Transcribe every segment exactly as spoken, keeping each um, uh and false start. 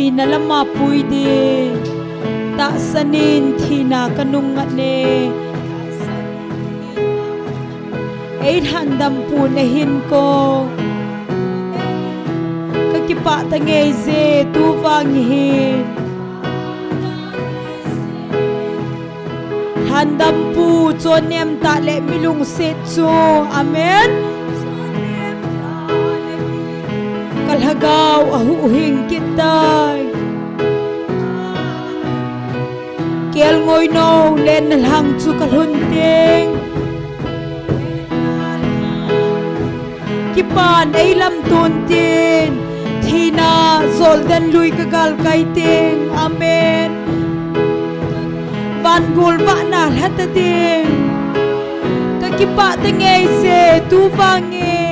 Thina lama pui ding, tahsan in thina ka nungngat e. Ei lhandam pun ahin ko. Ka kipah ta ngei je tu vang hin. Lhandam pu chonnem tah le mi lungset chu. Amen. Ka lhagao a huhhing kit tai. Kelngoi nou lenna lhang chu ka lhun teng. Kipan ei lamton tin, thina jolden lui ka galkai teng. Amen. Van gol vahna lha ta teng. Ka kipah ta ngei je tu vang in.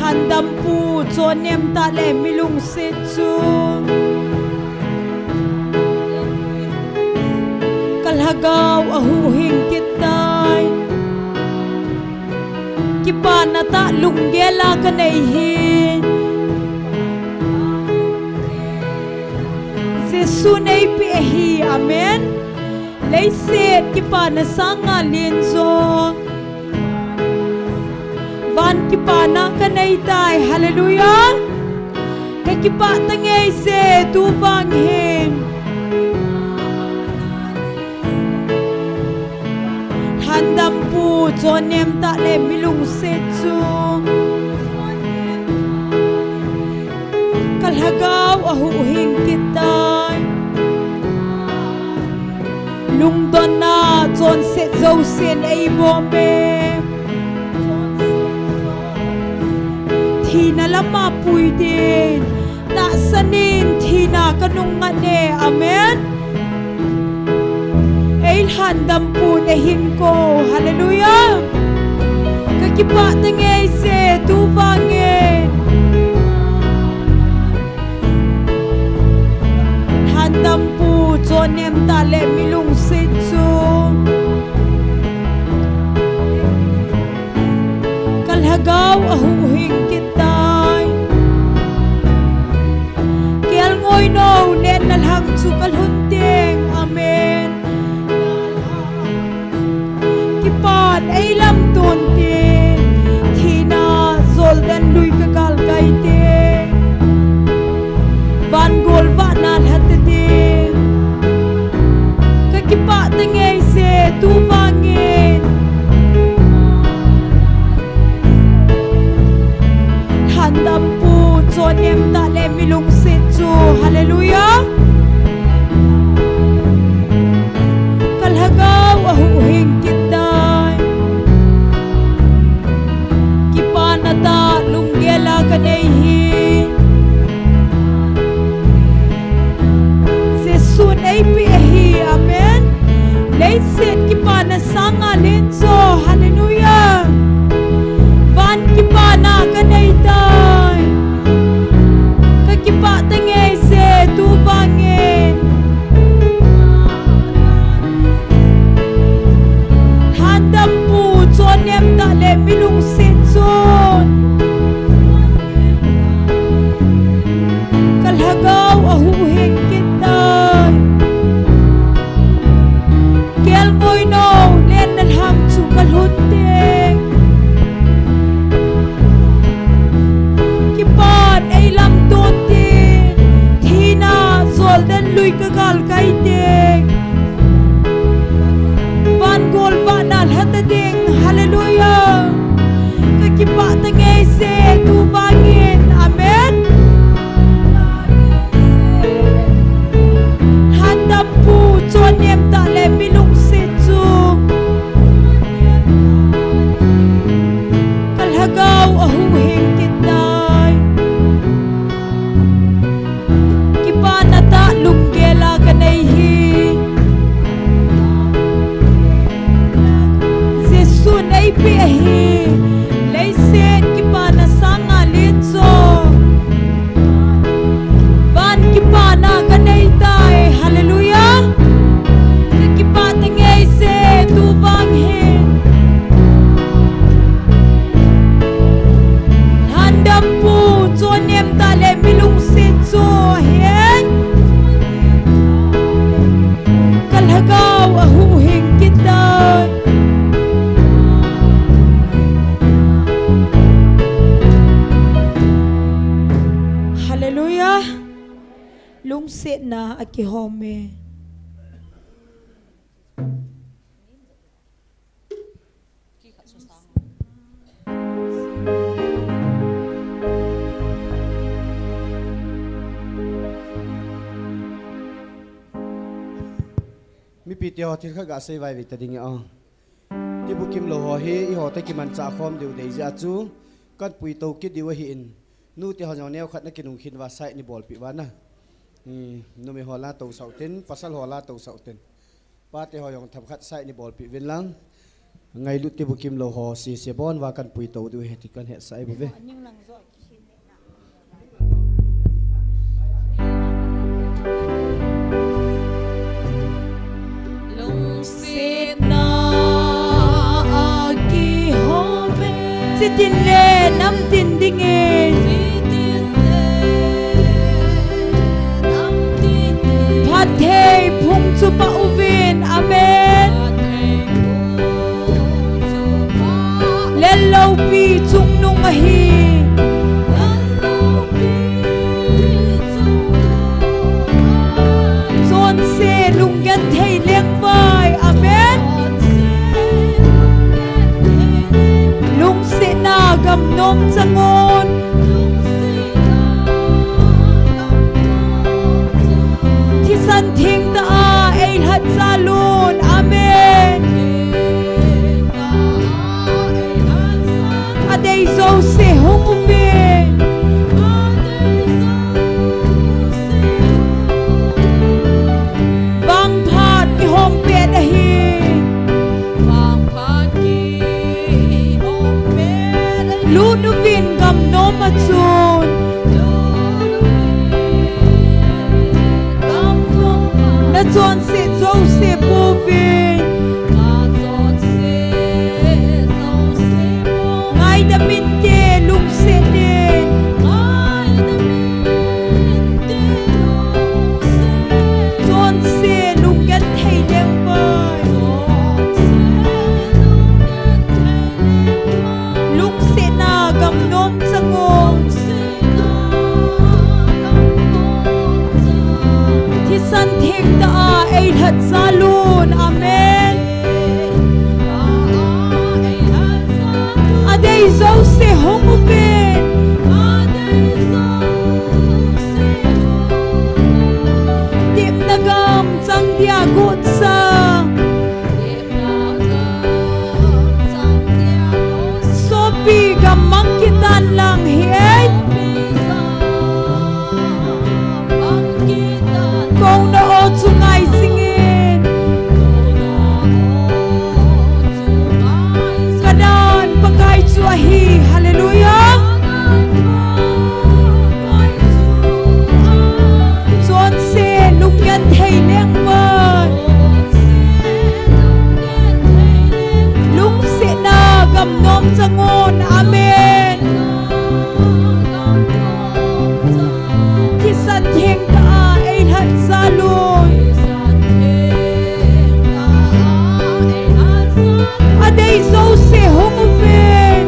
Lhandam pu chonnem tah le mi lungset chu. Ka lhagao a huhhing kit tai. Kipana tah lunggel a ka nei hi. Jesu nei pe hi. Amen. Leiset kipana sanga len jo. Van kipana ka nei tai. Hallelujah. Ka kipah ta ngei je tu vang hin. Lhandam pu chonnem tah le mi lungset chu. Ka lhagao a huhhing kit tai. Lungdonna chonset jousen ei bom e. Thina lama pui din. Tahsan in thina ka nungngat e. Amen. Ei lhandam pu nei hin ko. Hallelujah. Ka kipah ta ngei je tu vang in. Lhandam pu chonnem tah le mi lungset chu. Ka lhagao a huhhing kit tai. Kelngoi nou lenna lhang chu ka lhun teng. Amen. Kipan ei lamton tin, thina jolden lui ka galkai teng. Van gol vahna lha ta teng. Ka kipah ta ngei je tu vang in. Lhandam pu chonnem tah le mi lungset chu. Hallelujah. Ka lhagao a huhhing kit tai. Kipana tah lunggel a ka nei hi. Jesu nei pe hi. Amen. Leiset kipana sanga len jo. Hallelujah. Van kipana ka nei tai. Ka kipah ta ngei je tu vang in. Lhandam pu chonnem tah le mi lungset chun. Ka lhagao a huhhing kit tai. Kelngoi nou lenna lhang chu ka lhun teng. Kipan ei lamton tin, thina jolden lui ka galkai teng. Van gol vahna lha ta teng. Hallelujah. Ka kipah ta ngei je tu vang in. Amen. Lhandam pu chonnem tah le mi lungset chu. Ka lhagao a huhhing kit tai. Kipana tah lunggel a ka nei hi. Jesu nei pe hi. Leiset kipana sa kihom e. Mipite ho, thil khat gasei vaivei ta ding e. Tibukim lou ho hi eiho toh kimanchah khom diu dei jeh a chu kahin puito kit diu ahin, nute ho jong neokhat nakinungkhin uva side neibolpeh uva na. Numei ho la tousah utin, pasal ho la tousah utin. Pate ho jong themkhat side neibolpeh uvin lang. Ngailut tibukim lou ho sese bon uva kahin puito diu ahi ti kahin hetsah ahi bouve. Lungsetna a kihome. Chitin le namtin dingin. Chitin le namtin dingin. Phatthei phung chu pah uvin. Amen. Phatthei phung chu pah uvin. Lel loupi chungnung ahi. Chonse lunggenthei lengvai. Amen. Lungsetna gamnom changon. Thisan thengtah a eilhat jal un. Amen. Adei jouse hung uvin. Vangphat kihom pet ahi. Lut uvin gamnom a chun. Nachonset jouse pouvin. Ngaidam inte, lungset in. Chonse lunggenthei lengvai. Lungsetna gamnom changon. Thisan thengtah a eilhat jal un. Amen. Adei jouse hung uvin. Tepna gam chang dia gotsa. Sopi gam mang kit tan lang hi e. Kouna o chu ngai jingin. Ka dan Pakai chu ahi. Hallelujah. Chonse lunggenthei lengvai. Lungsetna gamnom changon. Amen. Thisan thengtah a eilhat jal un. Adei jouse hung uvin.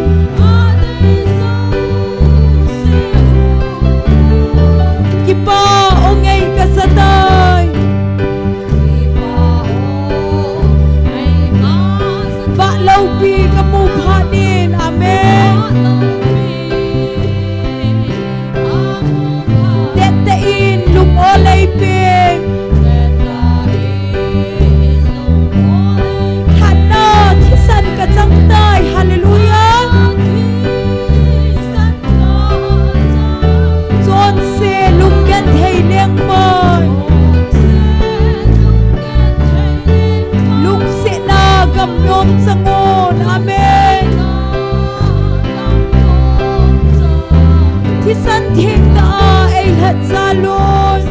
Kipa o ngei kasa tai. Vah loupi kamu phat in. Amen. Teptep in lung o lei peng. Lhatna thisan kachang tai. Hallelujah. Chonse lunggenthei lengvai. Lungsetna gamnom changon. Amen. Thisan thengtah a eilhat jal un.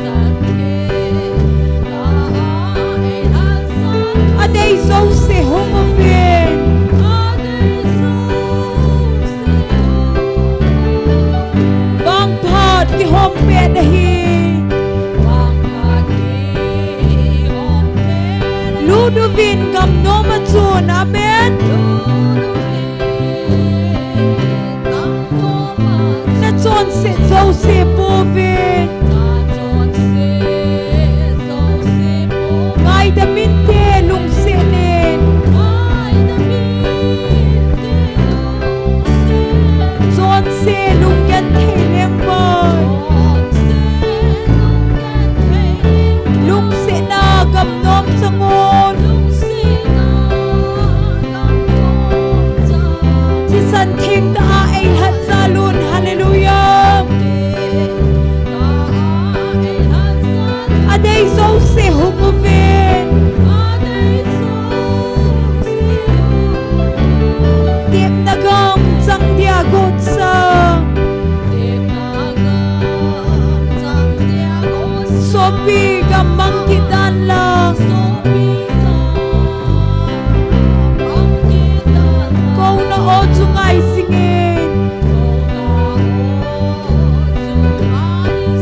Adei jouse hung uvin. Vangphat kihom pet ahi. Lut uvin gamnom a chun. Amen. Nachonset jouse pouvin. Daminte lungset in. Chonse lunggenthei leng vai. Lungsetna gamnom changun. Thisan theng tah a eilhat jal un. Hallelujah. Adei jouse hung uvin. Tepna gam chang dia gotsa. Sopi gam mang kit dan lang. Kouna o chu ngai jingin.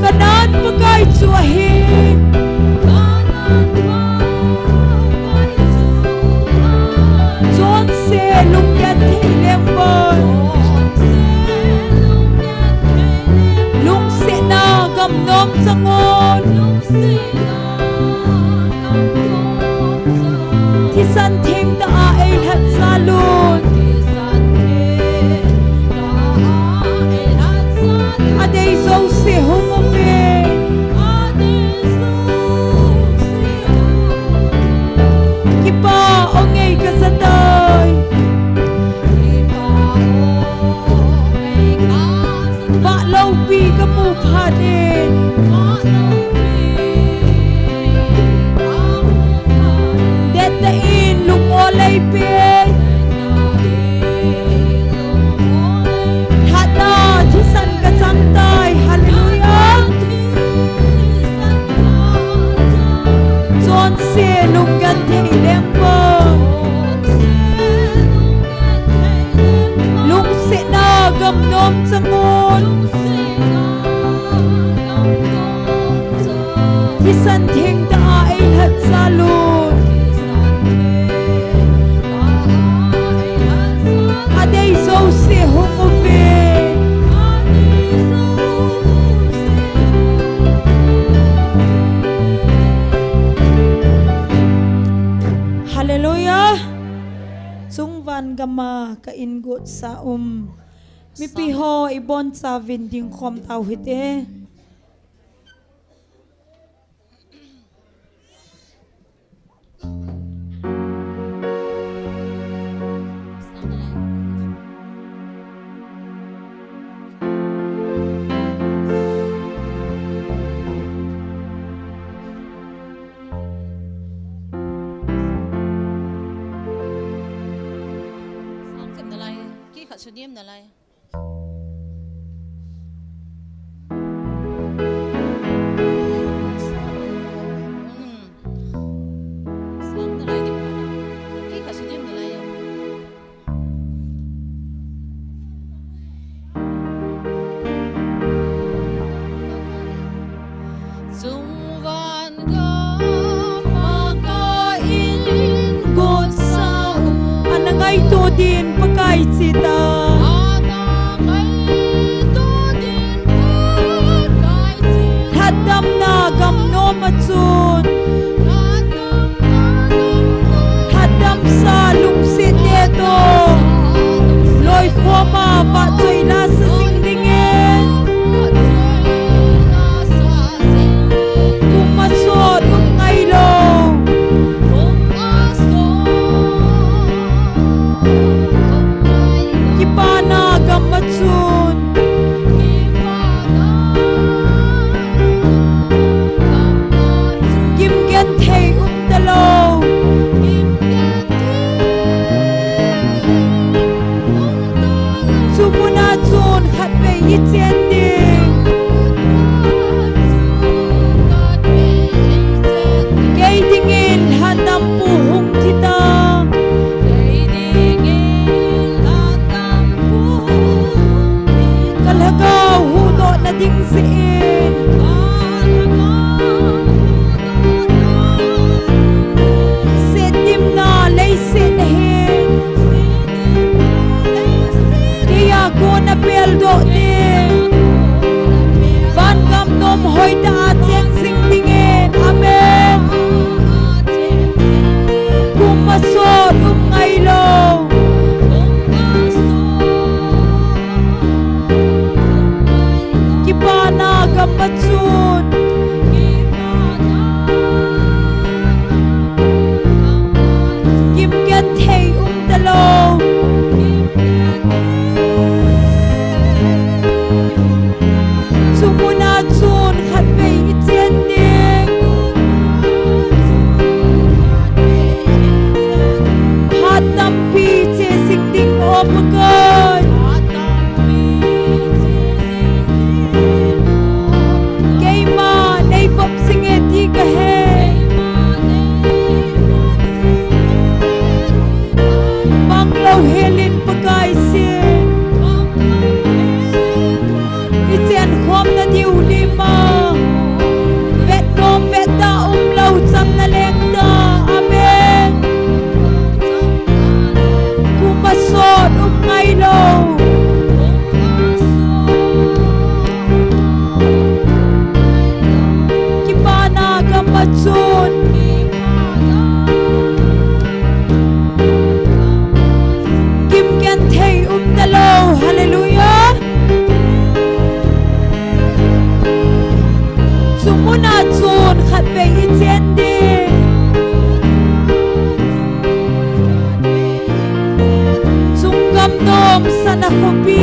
Kanan Pakai chu ahi. Chonse lunggenthei leng vai. Lungsetna gamnom changun. Thisan theng tah a eilhat jal un. Adei jouse hung uvin. Kipa o ngei kaja tai. Vah loupi kamu phat in. Dettah in lung o lei pen. Lhatna thisan kachang tai. Hallelujah. Chonse lunggenthei leng vai. Lungsetna gamnom changun. Thisan theng tah a eilhat jal un. Adei jouse hung uvin. Hallelujah. Chungvan gam a ka in gotsa um. Mipi ho, ibonchauvin dingkhom tau hite. Sang khat nalai, kikhat sudim nalai. Chungvan gam a ka in gotsa um. Ana ngaito din Pakai chita. Ana ngaito din Pakai chita. Lhatdamna gamnom a chun. Lhatdamna gamnom. Lhatdamsa lungset te toh. Loikhom a vahchoi la sa jing dingin. Kum a sot um ngailou.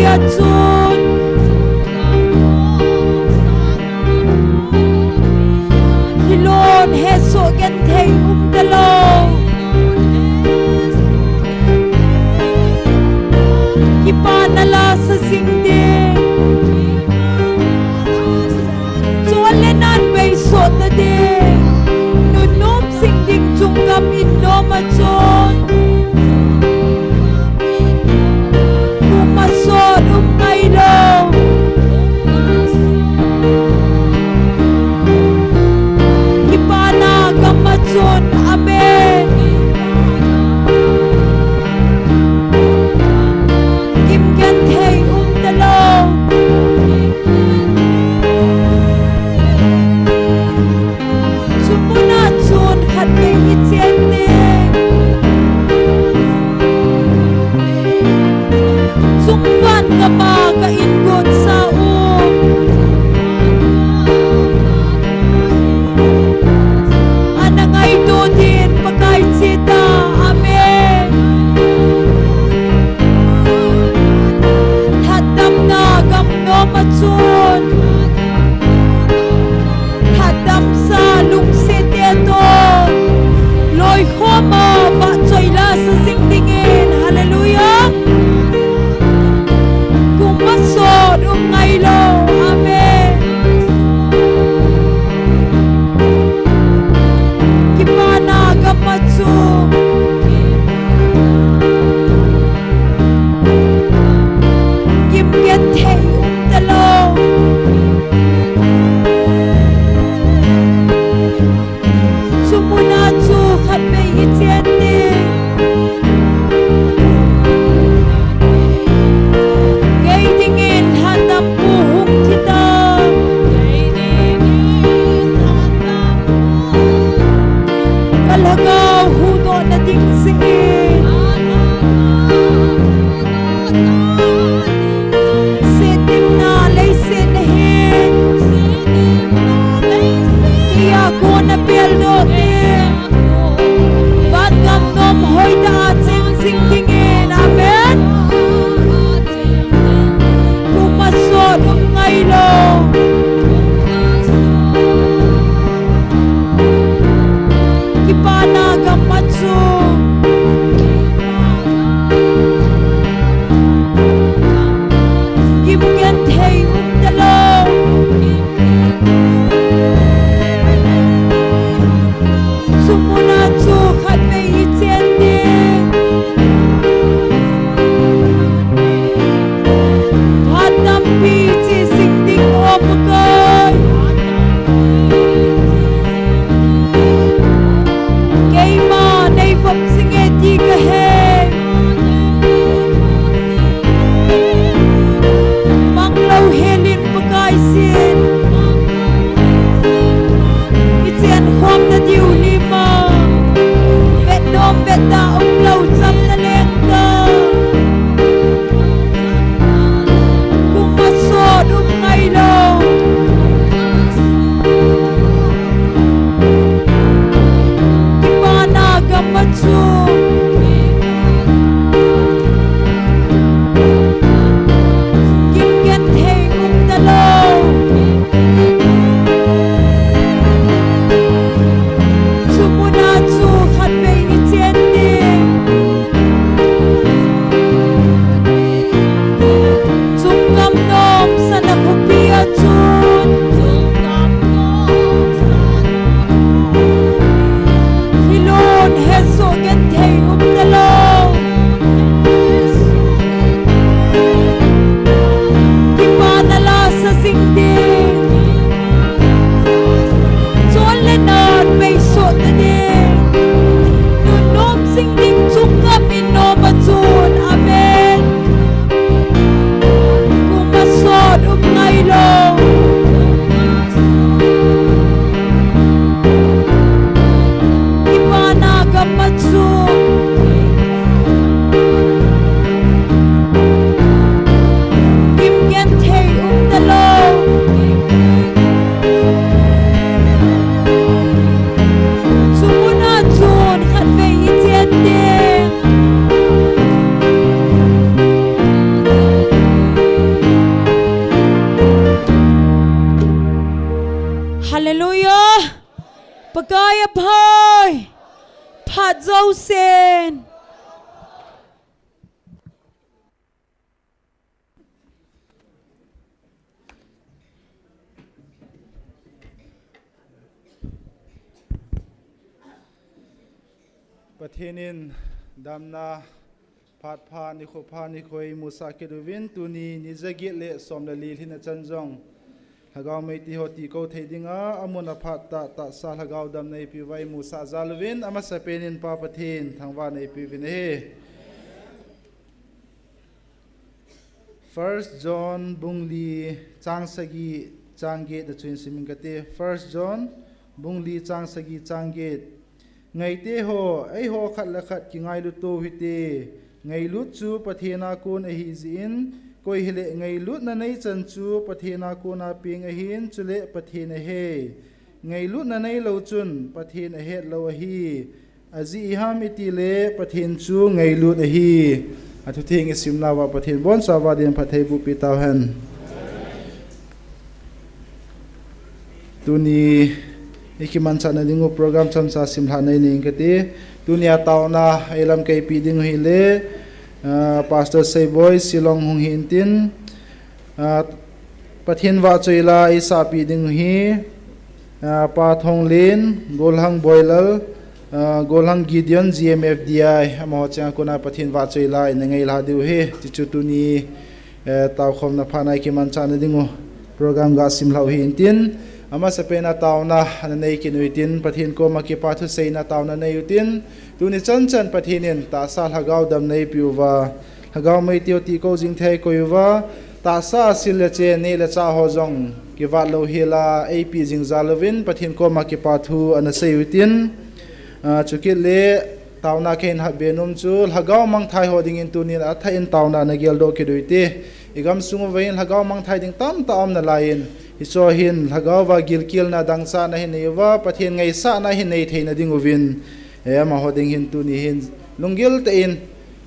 Chun hilou hesoh genthei umtalou. Kipana la sa jing ding. Chol le nan beisoh ta ding. Nunnom sing ding chung gam in nom a chun. Kum a sot um ngailou. Kipana gam a chun. Amen. Gim genthei umtalou. Chu muna chun khatvei i chen ding. Chung van gam a ka ingot sa u. Ana ngaito din Pakai chita. Amen. Lhatdamna gam nom a chun. Lhatdamsa lungset te toh. Loikhom a vahchoi la sa jing dingin. Hallelujah. Kum a sot um ngailou. Amen. Kipana gam a chun. Gim genthei umtalou. Chu muna chu khatvei i chen ding. Kei dingin lhatdampu hung thi ta. Ka lhagao huhdohna ding jeh in. Setdimna leiset a hin. Kei a kona peldoh ding. Van gam nom hoitah a cheng jing dingin. Amen. Kum a sot um ngailou. Kipana gam a chun. Oi! Phat jousen. Pathen in damna phat pha, nikho pha, nikho eimusah kit uvin, tuni ni jaget le som le li lhin a chan jong Lhagao Meitei ho tikou thei dinga amun aphat tah, tahsa Lhagao damna eipeuva eimusah jal uvin, amasapen in Pa Pathen thangvahna eipeuvin ahi. First John bung li chang sagi chang get na chu hin sim inge kati. First John bung li chang sagi chang get. Ngaite ho, eiho khat le khat kingailut tou hite. Ngailut chu Pathen a kon ahi jeh in, koi hile ngailutna nei chan chu Pathen a kon a peng ahin, chule Pathen ahe. Ngailutna neilou chun Pathen ahet lou ahi. Ajeh iham itile Pathen chu ngailut ahi. Athutheng isimna uva Pathen bonchauva din phatthei bohpi tauhen. Tuni ikimanchahna dingu program chomcha simlhah nei inge kati. Tuni a taona eilamkai pi dingu hile, ah, Pastor Seiboi Shillong hung hintin, ah, Pathen vahchoi la eisahpi dingu hi, ah, Pa Thonglen, Golhang Boilal, ah, Golhang Gideon, G M F D I, amaho chunga kona Pathen vahchoi la ina ngailha diu ahi. Chuchu tuni, eh, taokhomna phat a ikimanchahna dingu program ga simlhah u hintin, amasapen a taona ana nei kit u hitin, Pathen koma kipa thuseina taona nei utin, tuni chanchan Pathen in tahsa Lhagao damna eipeuva, Lhagao Meitei ho tikou jing thei koi uva, tahsa sil le chen, neh le chah ho jong kivat louhel a eipe jing jal uvin, Pathen koma kipa thu ana sei utin, ah, chukit le taona kahin hatbe nom chu, Lhagao mangthai ho dingin tunin athah in taona ana geldoh kit u hite. Igamsung uva hin Lhagao mangthai ding tamtah aum nalaiyin, hicheho hin Lhagao va gilkelna dangchahna ahin nei uva, Pathen ngaisahna ahin nei theina dinguvin, eh, amaho ding hin tuni hin lunggil tah in,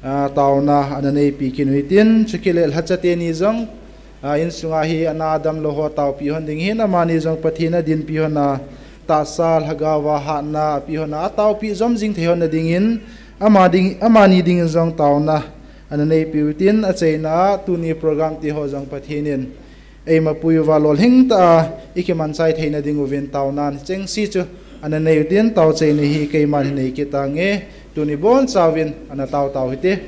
ah, taona ana neipi kit u hitin, chukit le lhacha teni jong, ah, insunga hi ana damlou ho taopi hon ding hin, amani jong Pathen a dinpi hon a, tahsa Lhagao va hatna ape hon a, ataopi jom jing thei hon na dingin, ama ding, amani dingin jong taona ana neipi u hitin, achaina a tuni program tiho jong Pathen in eimapui uva lolhing tah a ikimanchai theina dinguvin taona chengse chu ana nei u hitin, taochaina hi keiman hin nei kit tange. Tuni bonchauvin ana tao tau hite.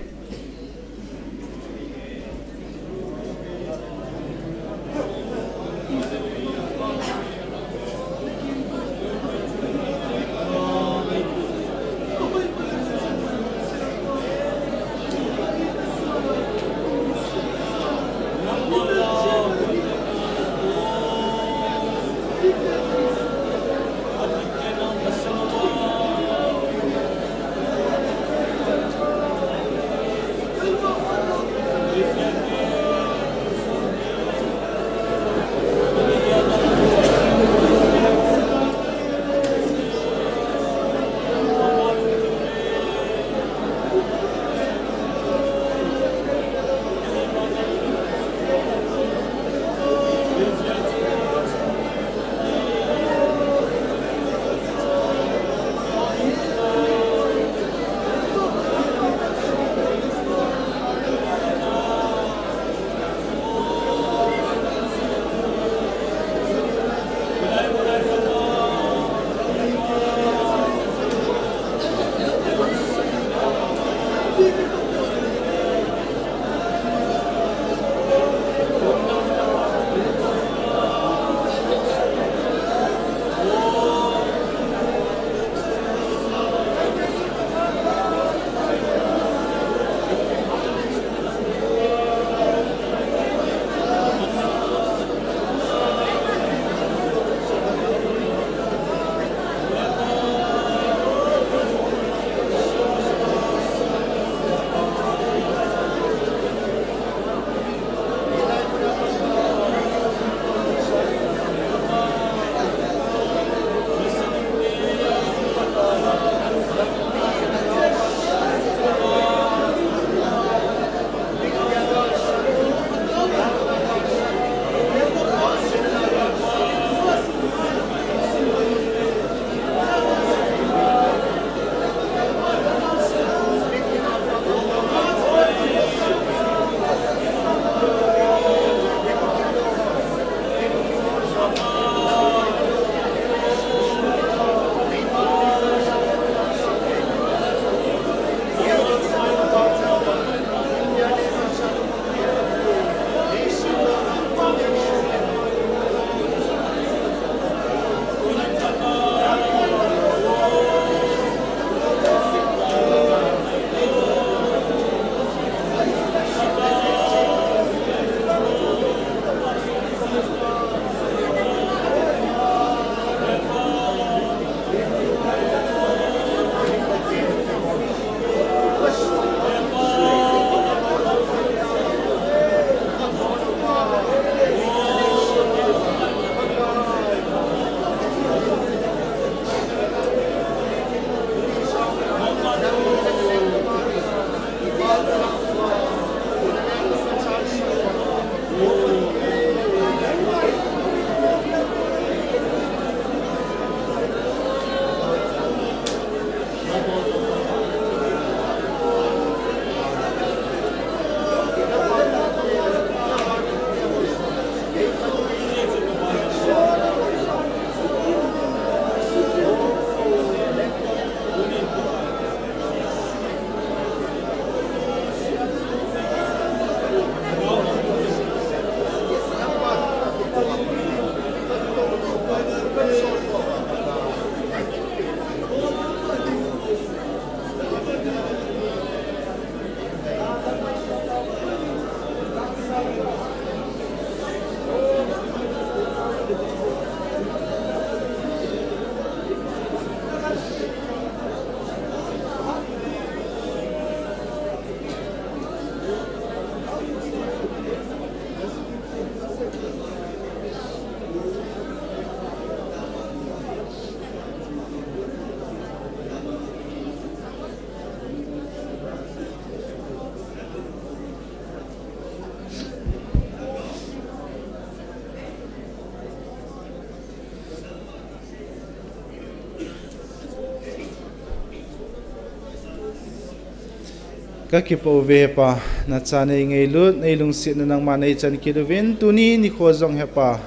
Kakipah uve Hepa, nacha neingailut, neilungsetna nangma neichan kit uvin, tuni nikho jong Hepa,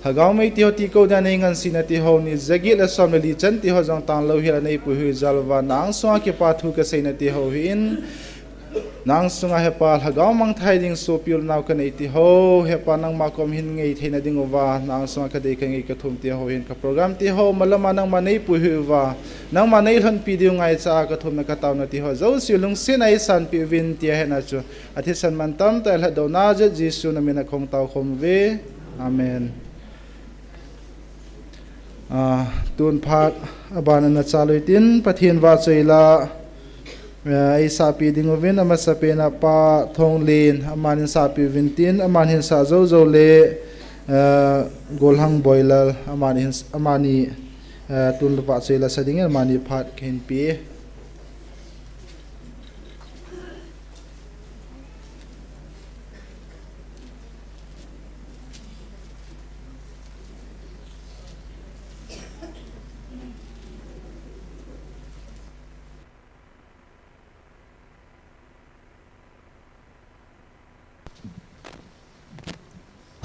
Lhagao mei teho tikou dia neingansena teho, ni jaget le som le li chan teho jong tanglou hel a neipuihoi jal uva, nang sunga kipa thu kaseina teho hin, nang sunga Hepa, Lhagao mangthai ding sopi u le nao kanei teho, Hepa, nangma kom hin ngei theina ding uva, nang sunga kadei kangei kathum teho hin, ka program teho, malama nangma neipuihoi uva, nangma neilhonpi diu ngaicha a kathumna kataona teho jouse lungsetna eisanpeh uvin tia hetna chu athisan mantam tah a lhatdohna jeh Jesu namin a kahung taokhom uve. Amen. Ah, tun phat abana nachalhah utin Pathen vahchoi la, eh, eisahpeh ding uvin amasapen a Pa Thonglen, aman hin sahpeh uvin tin, aman hin sah joujou le, eh, Golhang Boilal, aman hin, amani, eh, tun le vahchoi la sa dingin amani phat kahin pe.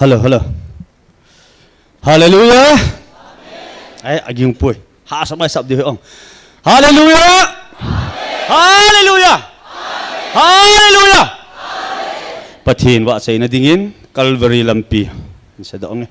Hello, hello. Hallelujah. Ai, aging poi. Hahsa mai sap ding ong. Hallelujah. Hallelujah. Hallelujah. Pathen vahchoina dingin Calvary lampi. Sa da ong e.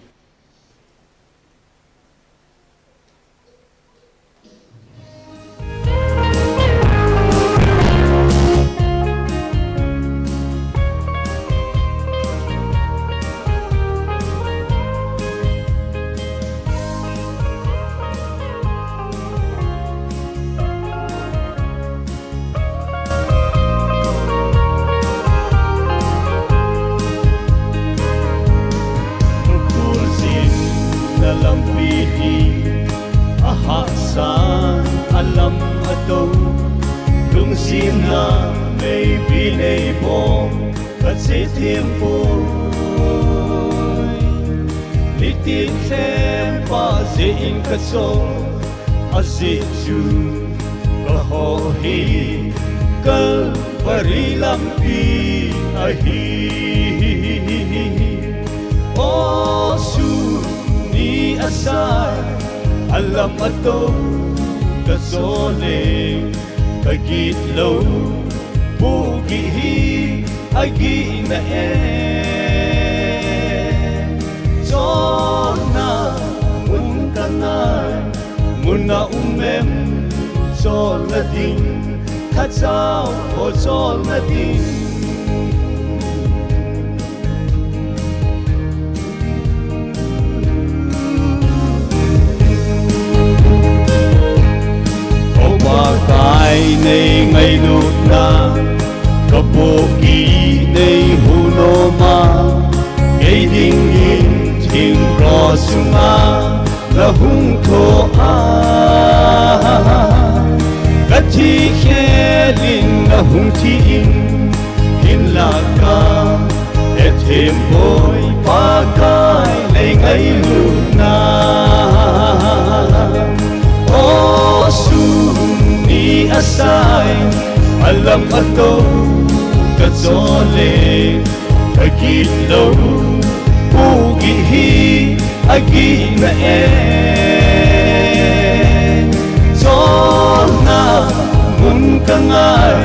Khuljinna lampi hi ahahsa, alam ato, lungjinna meipi neibom, kache thempoi. Nitin thempa jeh in kachol, ajeh chu kaho hi Calvary lampi ahi. O sun ni asai, alam ato kachol e, kagit lou pohgih hi agihna e. Cholna mun kangai, mun a um em cholna ding, Lhachao o cholna ding. O Pakai, neingailutna, kapohgih neihunom a, kei dingin thing cross chunga nahung thou a, kathi khel in nahung thi in, hinlah kahethem poi Pakai, neingailutna. O sun ni asai, alam ato kachol e, kagit lou pohgih hi agihna e. Cholna mun kangai,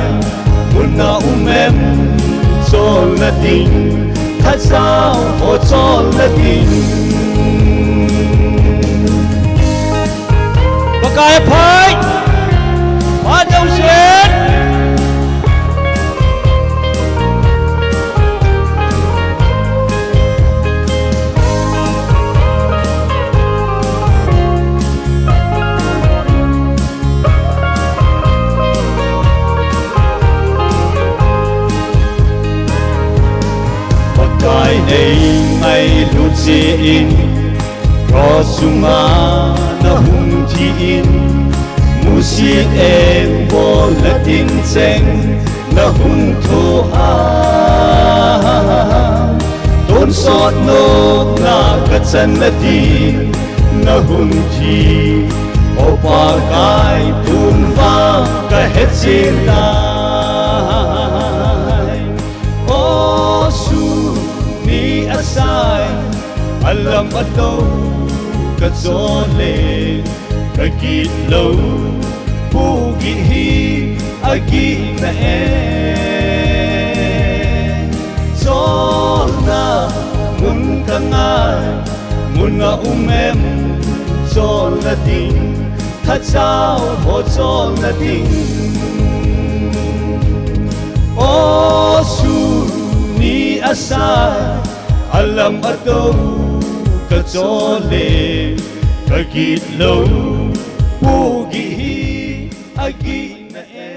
mun a um em cholna ding, Lhachao o cholna ding. Pakai aphai, phat jousen. Pakai, neingailut jeh in cross chunga nahung thi in, musit engbol na tin cheng nahung thou a, tonsot nopna kachanna din nahung thi. O Pakai, tun vang kahetchen tai. Alam atou kachol le, kagit lou pohgih hi agihna e. Cholna mun kangai, mun a um em cholna ding, thachau ho cholna ding. O sun ni asai, alam atou kachol le, kagit lou pohgih hi agihna e.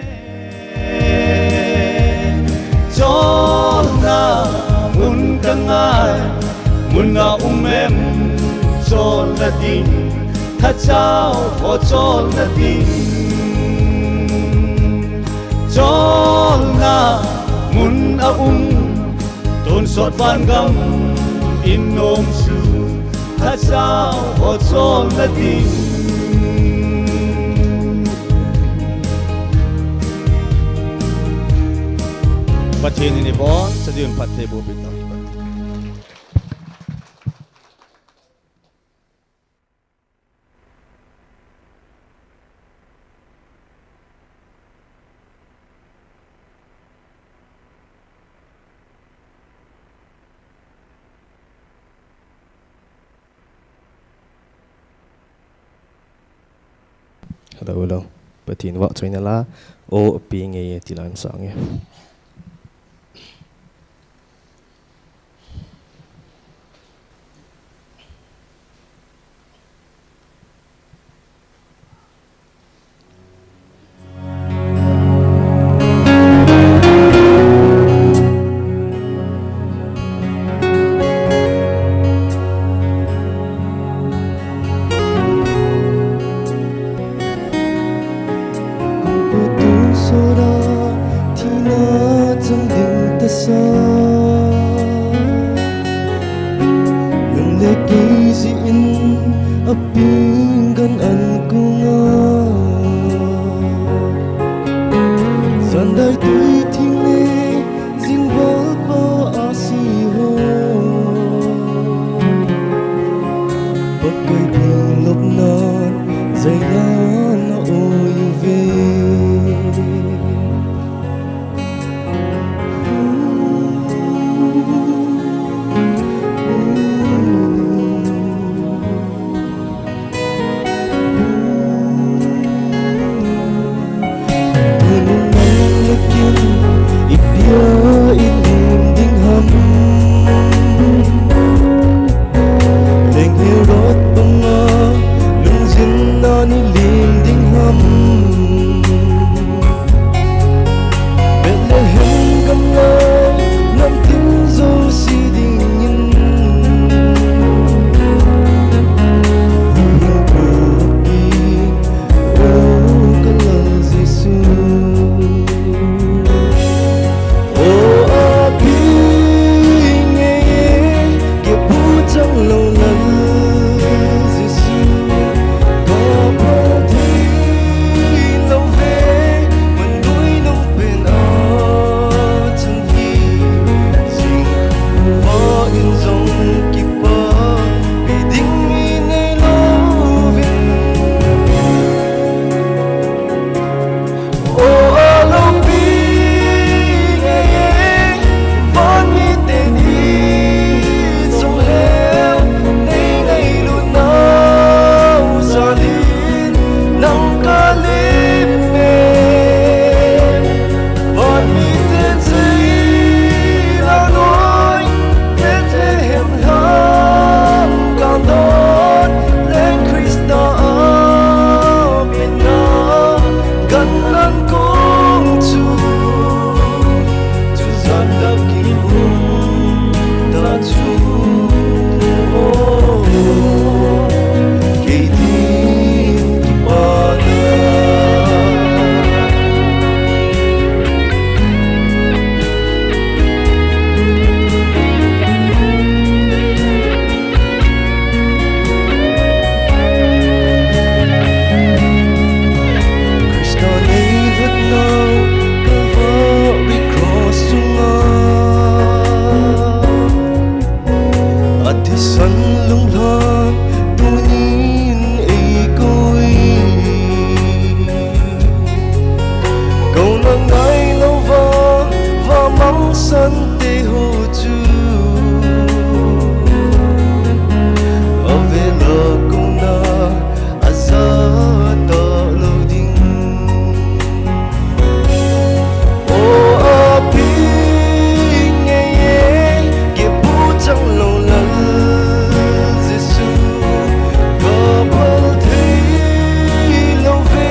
Cholna mun kangai, mun a um em cholna ding, thachau ho cholna ding. Cholna mun a um, tonsot vangam in nom su, thachau ho cholna ding. Pathen in ibonchauvin phattheiboh peh tauhen. Hello, hello. Pathen vahchoina la, o pi nge ti la in sang e. Kong patun sora thina chang ding tasa, nang le kei jeh in apeng gan an kong a. Jan dai tui thing le jingval pa a si ho. Pakai phung lop nan, jai nan a oi uve. Kouna ngailou va, va mangsan te ho chu. Avela kouna aja talou ding. O api ngei e, kipu changlou lal Jesu. Kapal thei lou ve,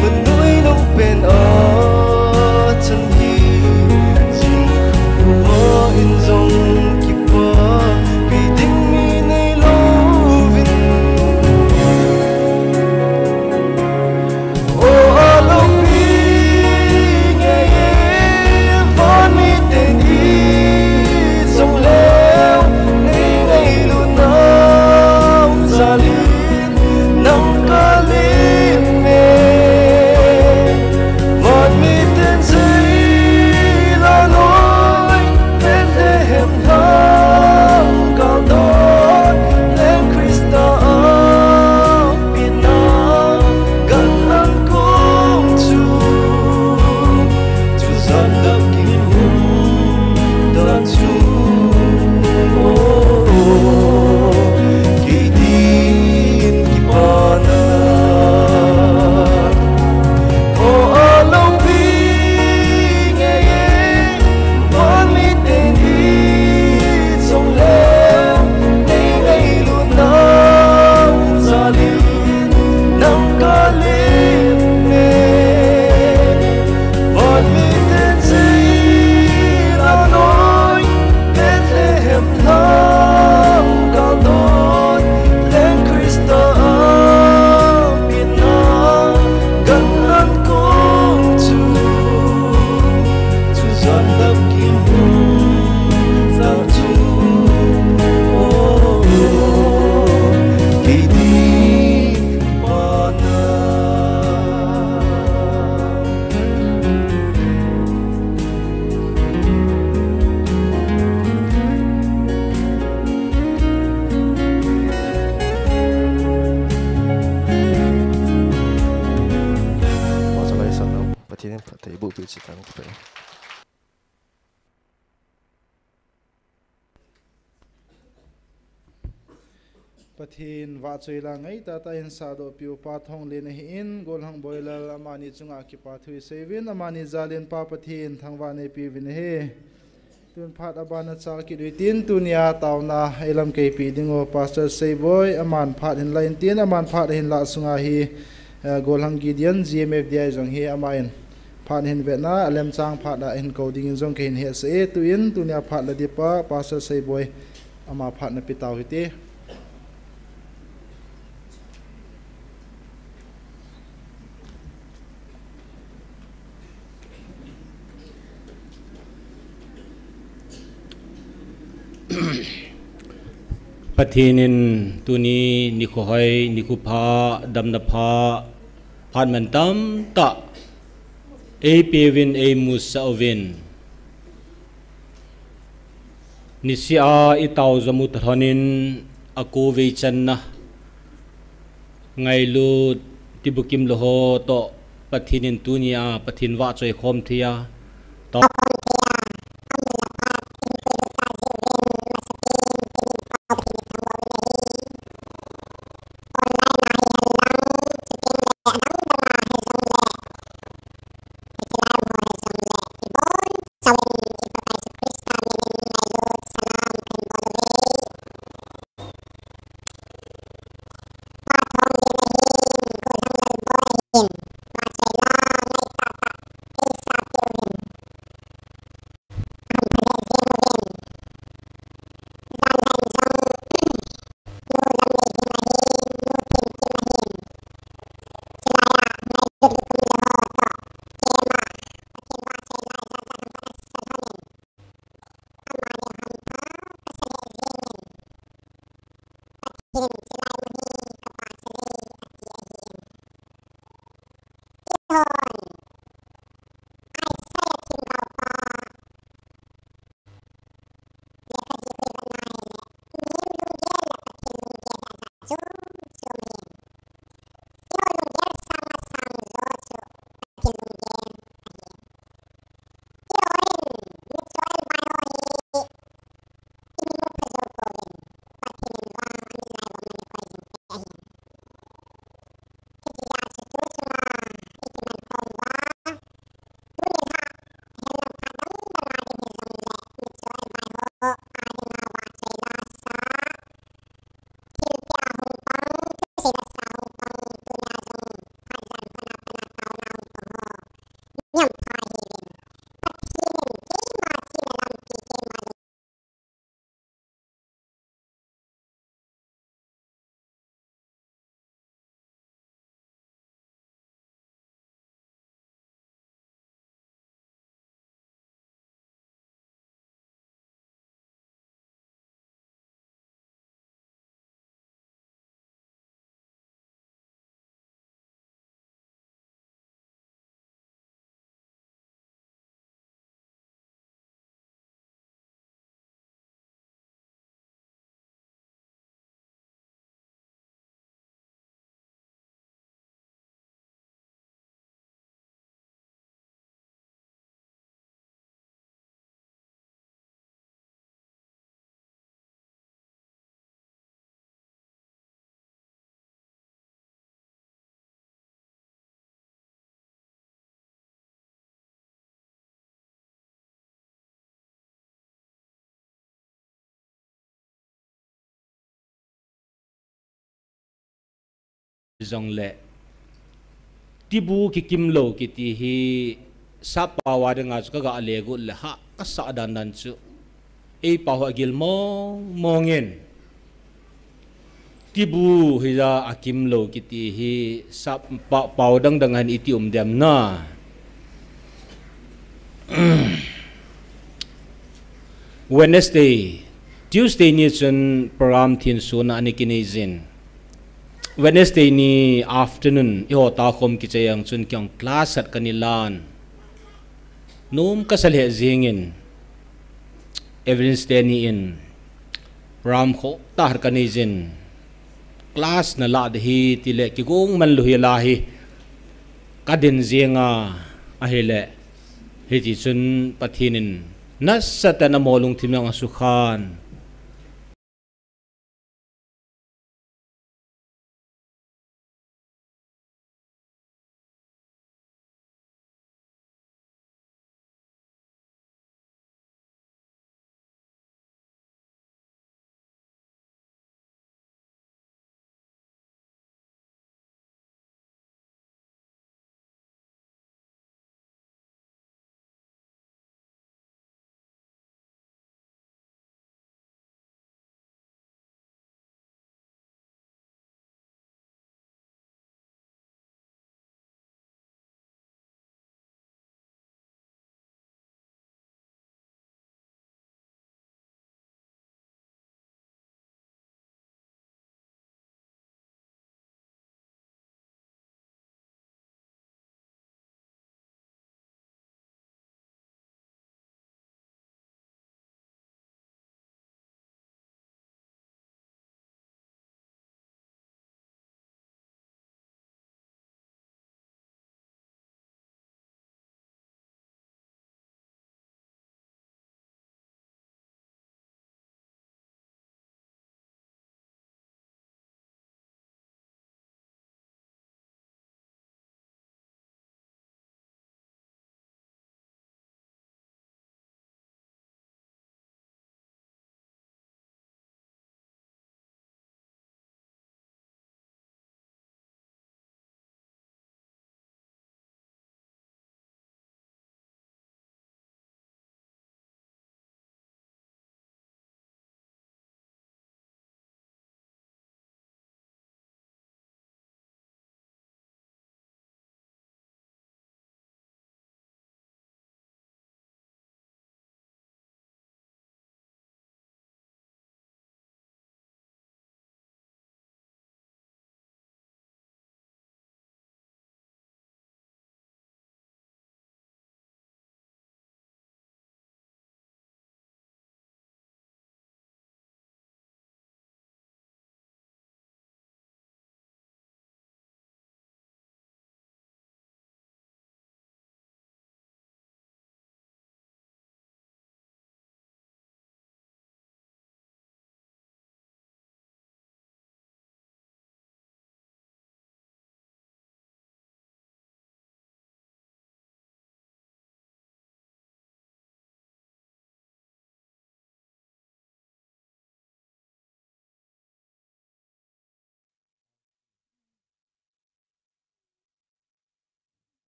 manoi nong pen a chan hi. Jing uva in jong kipa, pi ding mi neilou vin. O aloupi ngei e, van miten ijong leu, nei ngailut nau jal in nang kalin e. Van miten sei la noi, Bethlehem lang kal dot, Leng Krista a Pina gan an kong chu, chu jan dap kim hun dan chu. O, kei din kipana. O, aloupi ngei e, van miten ijong leu, nei ngailut nau jal in nang kalin e. Van miten sei la noi, Bethlehem lang kal dot, Leng Krista a Pina gan an kong chu, chu jan dap kim hun dan chu. O, kei din kipana. Pastor Laisang Pathen in phatthei boh peh cheh tang. Pathen vahchoi la ngaitah tah in sahdoh piu Pa Thonglen ahin, Golhang Boilal amani chunga kipa thu isei uvin, amani jal in Pa Pathen thangvah in eipe uvin ahi. Tun phat abana chal kit uvin tin, tunia taona eilamkai peh diu Pastor Seiboi, aman phat ahin la in tin, aman phat ahin lah sunga hi, eh, Golhang Gideon, G M F D I jong hi aman phat ahin vetna, alemchang phat a ahin kou dingin jong kahin hetsah e, tuin, tunia phat la ding pa, Pastor Seiboi, ama phat nape tau hite. Pathen in tuni nikho hoi, nikho pha, damna pha, phat mantam tah eipe uvin, eimusah uvin. Niseh a itao jom u tah lhon in, akou vei channa ngailut tibukim lou ho toh Pathen in tunia Pathen vahchoi khom thei a, tao Jongle, tibu kikim lou kiti hi sap pao a dinga chu kaga le got le ha kasah dan dan chu. Ei pao ho agil mong mong in. Tibu hija akim lou kiti hi sap pa-, pao dang dang a hin iti um dem na. Wednesday, Tuesday ni chun program thin suna ani kinei jin. Wednesday ni afternoon, eiho ta khom kichai ang chun kei jong class khat kani lan. Nom kasa lheh jingin, Evelyn Stanley in program khoh tah khat kanei jin. Class nalah ding ahi tile kigong man lou hi la hi. Kadin jinga ahile. Hiti chun Pathen in nasatah in amaho lungthim jong asukhan.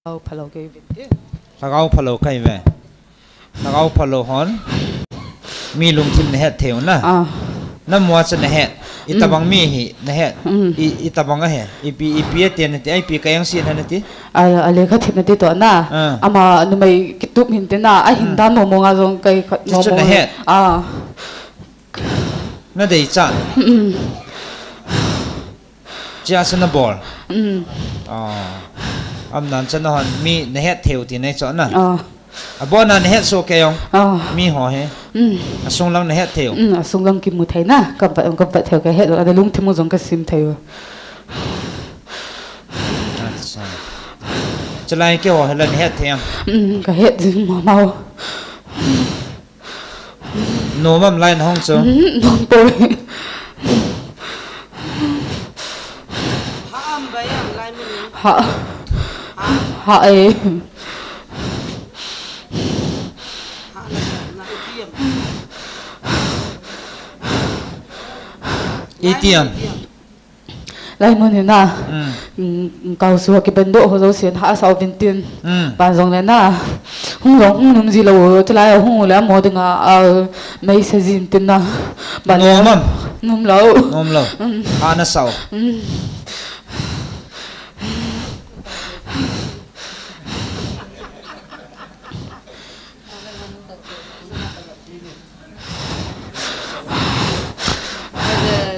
Lhagao phalou kei vin ti. Lhagao phalou kai ve. Lhagao phalou hon. Mi lungthim na het thei u na. Ah. Na mua cha na het. I tabang mi hi na het. Mm. I, i tabang a he. I pi, i pi a ti na ti, ai pi ka yang si na na ti. A, a lekha thip na ti to na. Ah. Ama numei kitup hin ti na. A hin dan mo mo nga jong kai khat mo mo. Ti chu na het. Ah. Na dei cha. Mm. Chia sa nabol. Mm. Ah. Amnan cha nahon mi nahet theiu ti nei cho na. Ah. Abona nahet soh kei ong. Ah. Mi ho hi. Mm. Asung lang nahet theiu. Mm, asung lang kimu thei na. Kapat, kapat theiu kahet. Ana lungthim u jong kasim theiu. Acha. Chalai keiho hi la nahet thei am? Mm, kahet jing mama. Nom am lai nahung chu? Mm, nom poi. Ha am bai am lai mun. Ha. Ha e. Iti am? Lai mun hi na. Mm. Mm, kau su kiben doh ho jouse in hahsa uvin tin. Mm. Ban jong le na. Hung jong hung nom ji lou, chulai hung le amo dinga, a, mei se jin tin na. Ban le nom am? Nom lou. Nom lou. Mm. Hahsa u. Mm.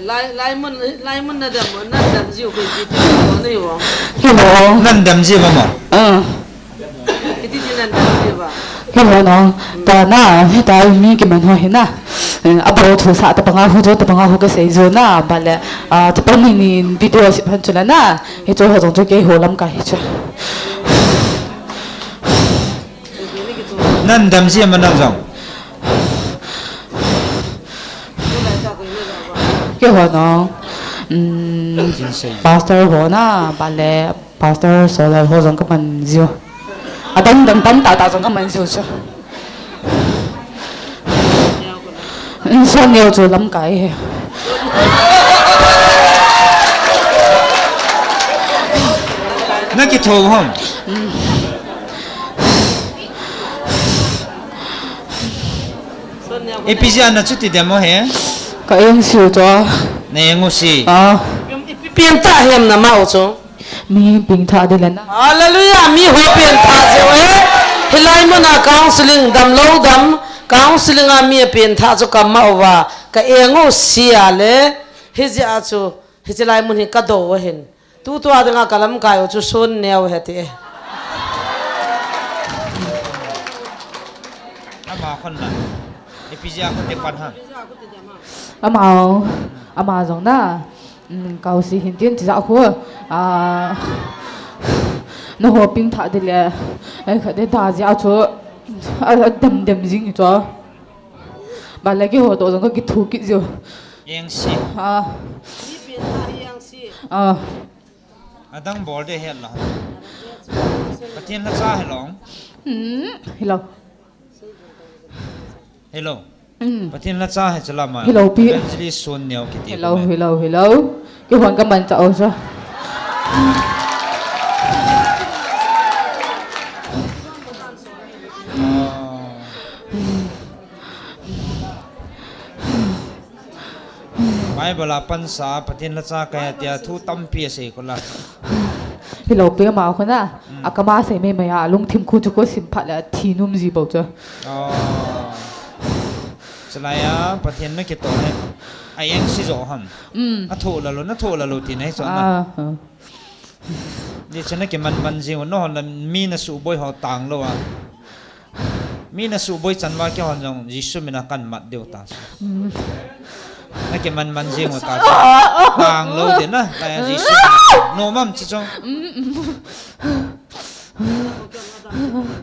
Lai, lai mun, lai mun nadam, nadam jiu kiti mo nei vo. Kimo. Nadam jiu mo. Ah. Kiti ji nadam jiu ba. Kimo no. Ta na, hita mi kiman ho hi na. Eh, abo thu sa ta panga hu jo, ta panga hu kasei jo na, bale. Ah, ta pang ni video si phan chu la na. Hichu ho jong chu keiho lamkai hi chu. Nadam ji am nang jong? Keiho no. Mm, pastor ho na, bale, pastor Solal ho jong kaman jiu. Adang dang tamtah tah jong kaman jiu chu. Insung neo chu lamkai hi. Nakitho ham? Mm. Ipi jeh a nachuti dem u hi? Ka eng siu chu. Na eng u si. Ah. Ipi pen tah ham nama u chu? Mi pengthah ding le na. Hallelujah, mi ho pengthah jeh u e. Hilai mun a counseling damlou dam, counseling a mi apengthah chu kama uva, ka eng u si a le, hijeh a chu, hiche lai mun hi kadou ahin. Tutua dinga kalamkai u chu sun neo hite. Ama khon na. Ipi jeh a khon te pan ha. Ama, ama jong na. Mm, kau si hin tin tijat khu, ah, naho pengthah ding le, ai khat de da jeh a chu, a, a dem dem jing chu. Bale keiho toh jong kakitho kit jiu. Eng si. Ah. Ah. Adang bol de het la. Pathen lhacha hilou. Hmm, hilou. Hilou. Mm. Pathen lhacha hi chu lama. Hilou pi. Evangelist Sun Neo kiti. Hilou, hilou, hilou. Kihon kaman cha o cha. Bible a pansa Pathen lhacha kahi tia thu tampi asei kho la. Hilou pi ama khun a. Mm. Akam a sei mei mei a lungthim khu chu khu sim phat le thi num ji bou chu. Oh. Chulai a Pathen nakitoh hi. A eng si jo ham. Mm. Athoh la lou, nathoh la lou ti nahi chu na. Ah, ah. Hiche nakiman man jing u, nahon mi nasuhboi ho tang lou a. Mi nasuhboi chan uva keihon jong Jesu mina kamat diu ta. Mm. Nakiman man jing u ta. Tang lou ding na, ta Jesu. Nom am chu chu. Mm, mm.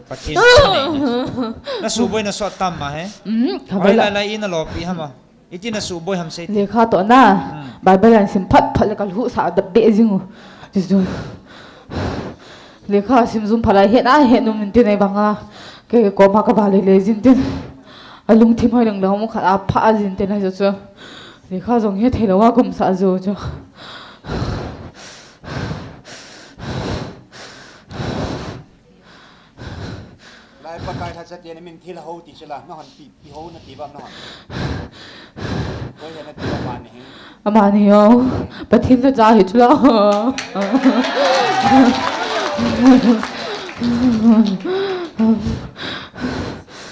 Pathen chu nei na. Nasuhboi nasot tam ma he. Mm, oi, lai lai ina lopi ham a. Iti nasuhboi ham sei. Lekha toh na. Hmm. Bible ahin sim phat phat le kalhuhsah dap beh jing u. Chu chu. Lekha sim jum phat lai het a het num in tin ei bang a. Kei koma kava lele jin tin. Alungthim hoi lang lang mu khat a pha jin tin ahi chu chu. Lekha jong hethei lou a kumsah jou chu. Lai Pakai lhacha te na min thil ho ti chu la, nahon pi, pi ho nati bam nahon. Koi he nati bam mani hi. Amani ho, Pathen lhacha hi chu la.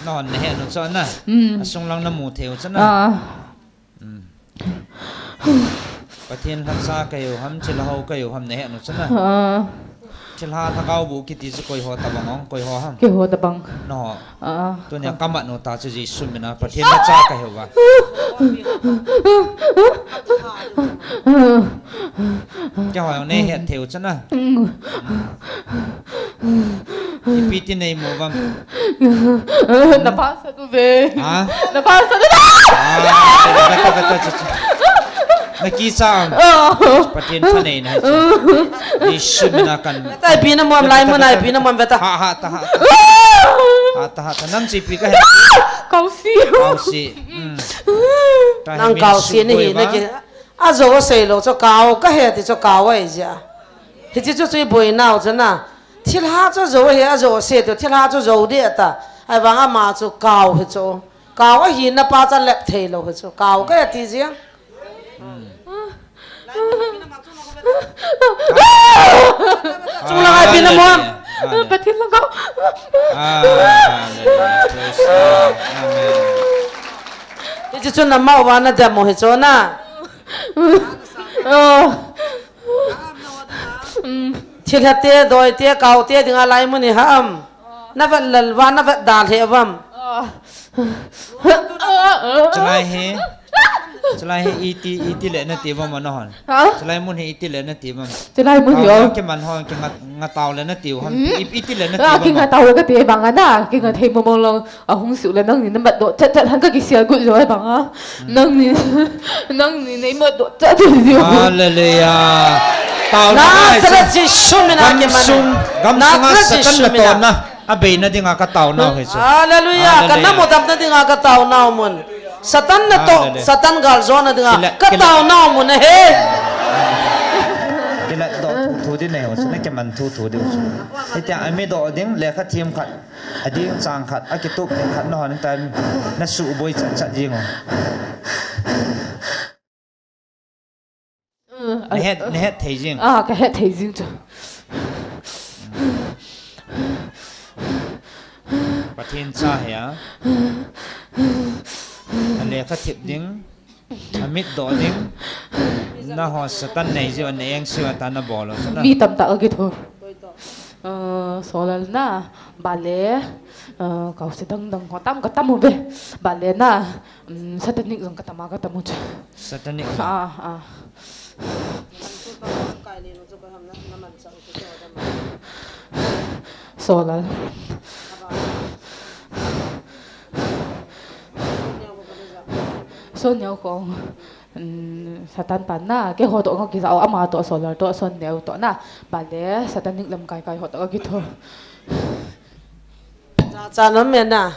Nahon nahet u chu na. Mm. Asung lang namu thei u chu na. Ah. Mm. Pathen lhacha kahiu ham, thilha ho kahiu ham, nahet u chu na. Ah. Thilha lhagao boh kiti chu koi ho tabang ong, koi ho ham. Keiho tabang. Nangho. Ah. Tunia kamat u ta chu Jesu mina, Pathen lhacha kahiu va. Keiho jong neihet thei u chu na. Mm. Ipi ti neimu vam. Na pasal tu ve. Ha? Na pasal tu. Ah, beta, beta, beta, beta. Nakicha am. Oh. Pathen thanei na chu. Jesu mina kan. Beta, ipi namu am, lai mun a ipi namu am, beta. Ha, ha, ta, ha, ta. Ha, ta, ha, ta. Nang chu ipi kahe. Kaosi. Kaosi. Hmm. Nang kaosi ni hi na ki. Ajou asei lou chu kao kahe ti chu kao ahi jeh a. Hiche chu chu iboinau chu na. Thilha chu jou ahi, ajou asei ti, thilha chu jou ding ahi ta. Ahivang ama chu kao hi chu. Kao ahina pa chu alep thei lou hi chu. Kao kahe ti jeh a. Chunglang a ipi namu am. Pathen lhagao. Hallelujah. Praise God. Amen. Hiche chu nama uva nadem u hi chu na. Oh. Mm. Thilha te, doi te, kao te dinga lai mun hi ham. Navet lel uva, navet dalha uvam. Oh. Chulai hi, chulai hi iti, iti le nati uvam nahon. Ha? Chulai mun hi iti le nati uvam. Chulai mun hi, oh. Kiman hon, kinga, ngatao le nati uvam. Hmm? I, iti le nati uvam. Ah, kingatao le kati vang a na, kinga thei mong mong lou. Ahung sih le nangni namatdoh chat chat han kakisel got jou ahi vang a. Hmm. Nangni, nangni neimatdoh chat chat jou. Hallelujah. Tao na Nazareth Jesu mina kiman. Gamsung, gamsunga Satan natonna. Abeina dinga kataonau hi chu. Hallelujah. Hallelujah. Kanam u damna dinga kataonau mun. Satan natoh, Satan galjona dinga kataonau mun ahi. Kilatdoh thu thu ding nei u chu, nakiman thu thu ding u chu. Hitia ami doh ding, lekha thiem khat, ading chang khat, akitup ding khat nahon tan, nasuh boi chat chat jing u. Nahet, nahet thei jing. Ah, kahet thei jing chu. Pathen cha hi a. Alekha thiem ding. Amitdoh ding. Nahon Satan nei jiu, na eng siu ata nabol u chu na. Mi tamtah akitho. Ah, Solal na, bale, ah, kaosi dang dang ho tam katam uve. Bale na, um, Satanic jong katam a katam u chu. Satanic jong. Ah, ah. Solal. Son neo kong. Um, Satan pan na, keiho toh kakija u, ama toh, Solal toh, Son neo toh na. Bale, Satanic lamkai kai ho toh kakitho. Cha, cha nom me na.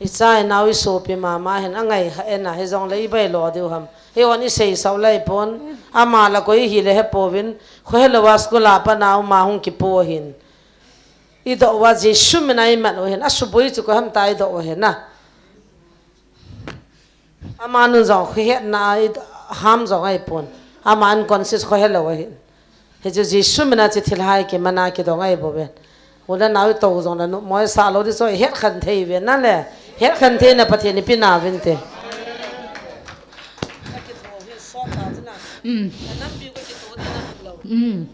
Icha inao isopi mama hin angai kha e na, hijongle ibai lo diu ham. Hihon isei sao lai pon, ama la koi hile hepouvin, khohelou a school a pat na uma hung kipo hin. Idoh uva Jesu mina iman u hin, asuboi chu koi ham tia idoh u hin na. Amanu jong khohetna a i ham jong ahipon. Ama unconscious khohelou ahin. Hichu Jesu mina chu thilha hi kimana kidong ahi bouve. U le nao itou jongle numo isah lou ding chu ihet khen thei uve na le. Het khen theina Pathen in ipe nauvinte. Mm. Mm.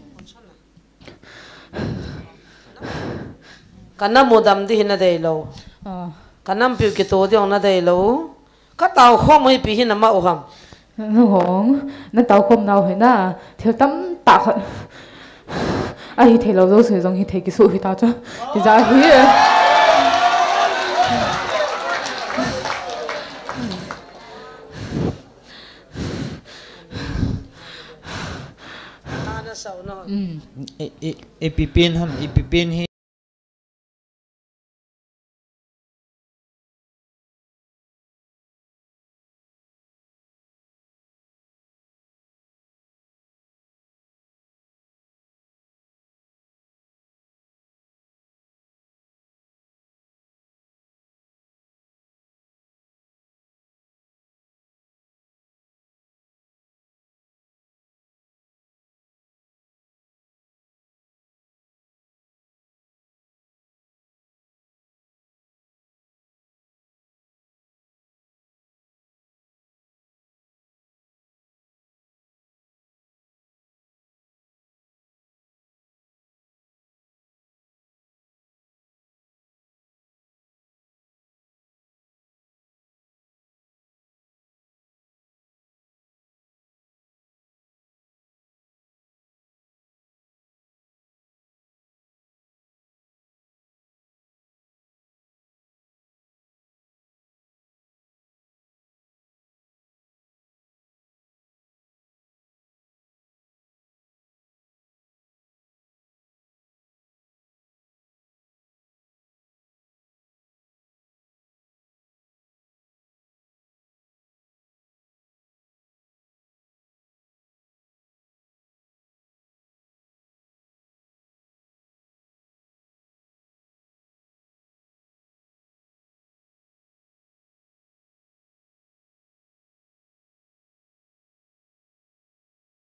Kana mudam ding hi nadeilou. Ah. Kanampiu kitoh ding nadeilou. Katao khom u hi ipi hi nama u ham. Nahung, natao khom nau hi na, thil tamtah khat. Ahi theilou jouse jong hithei kisoh hita chu. Tija hi. Mm. E, e, ipi pen ham, ipi pen hi.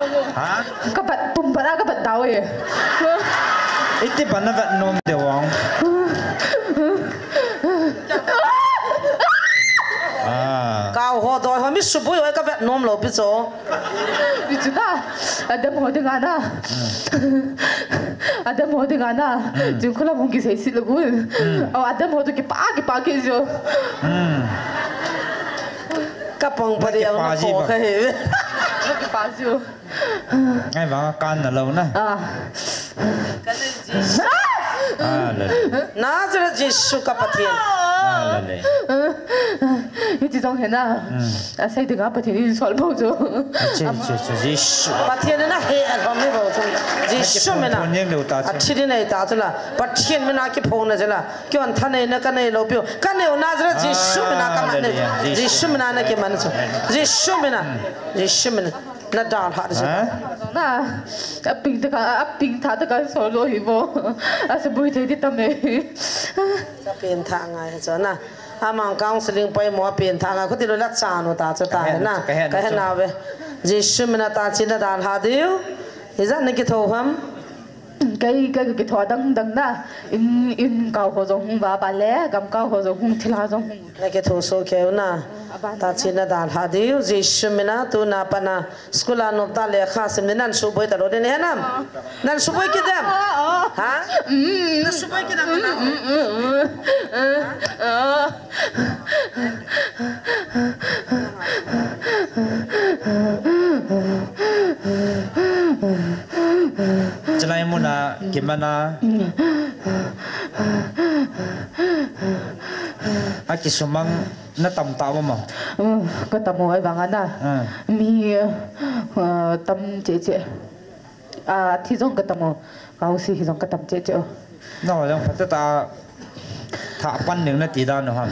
Ha? Ka bat, pum bat a ka bat dau e. Iti ban na bat nom de wang. Ah. Kau ho doi ho mi subui ho ka bat nom lou pi cho. Ni chu na. Adam ho dinga na. Hmm. Adam ho dinga na. Hmm. Jing khulam hung kisei sit lou gun. Hmm. Au, Adam ho to kipa, kipa ki jo. Hmm. Ka pang pa de na kipa ji ko ba. Ka he. Ka kipa jo. Ngai vang kan na lou na. Ah. Ah, la le. Nazareth Jesu ka Pathen. Ah, la le. Hiti jong he na. Hmm. A sei dinga Pathen in sol bou chu. Che, che, che, Jesu. Pathen na he a lom ni bou chu. Jesu mina. Pathen ni lou ta chu. A thi ni nei ta chu la. Pathen mina kiphong na chu la. Kion thanei na ka nei lou piu. Ka neu Nazareth Jesu mina ka man nei. Hallelujah. Jesu mina na kiman chu. Jesu mina. Hmm. Jesu mina. Na dalha di. Ha? Na, a ping ta ka, a ping tha ta ka so lo hi bo. A se bui thei di tam e. Ka ping tha ngai cho na. Amang counseling pai mo a ping tha ngai. Khuti lo la cha no ta cho ta he na. Ka he na ve. Jesu mina ta chi na dalha diu. Ijat na kitho ham. Kei, kei ka kitho dang dang na. In, in kau ho jong hung va ba le, gam kau ho jong hung thilha jong hung. Na kitho so keu na. Aban ta na. Chi na dalha diu. Jesu mina tu na pa na. School a nop ta lekha sim ni nan suboi ta lou ding he nam? Nan suboi kit dem? Ha? Nan suboi kit dem na? Chulai muna kimana. A kisumang. Na tam ta mo mo? Uh, ka tam mo ai vang ana. Ah. Mi, uh, tam che che. Ah, thi jong ka tam mo. Kau si hi jong ka tam che che o. No, jong phat ta tha pan ning na ti da no ham.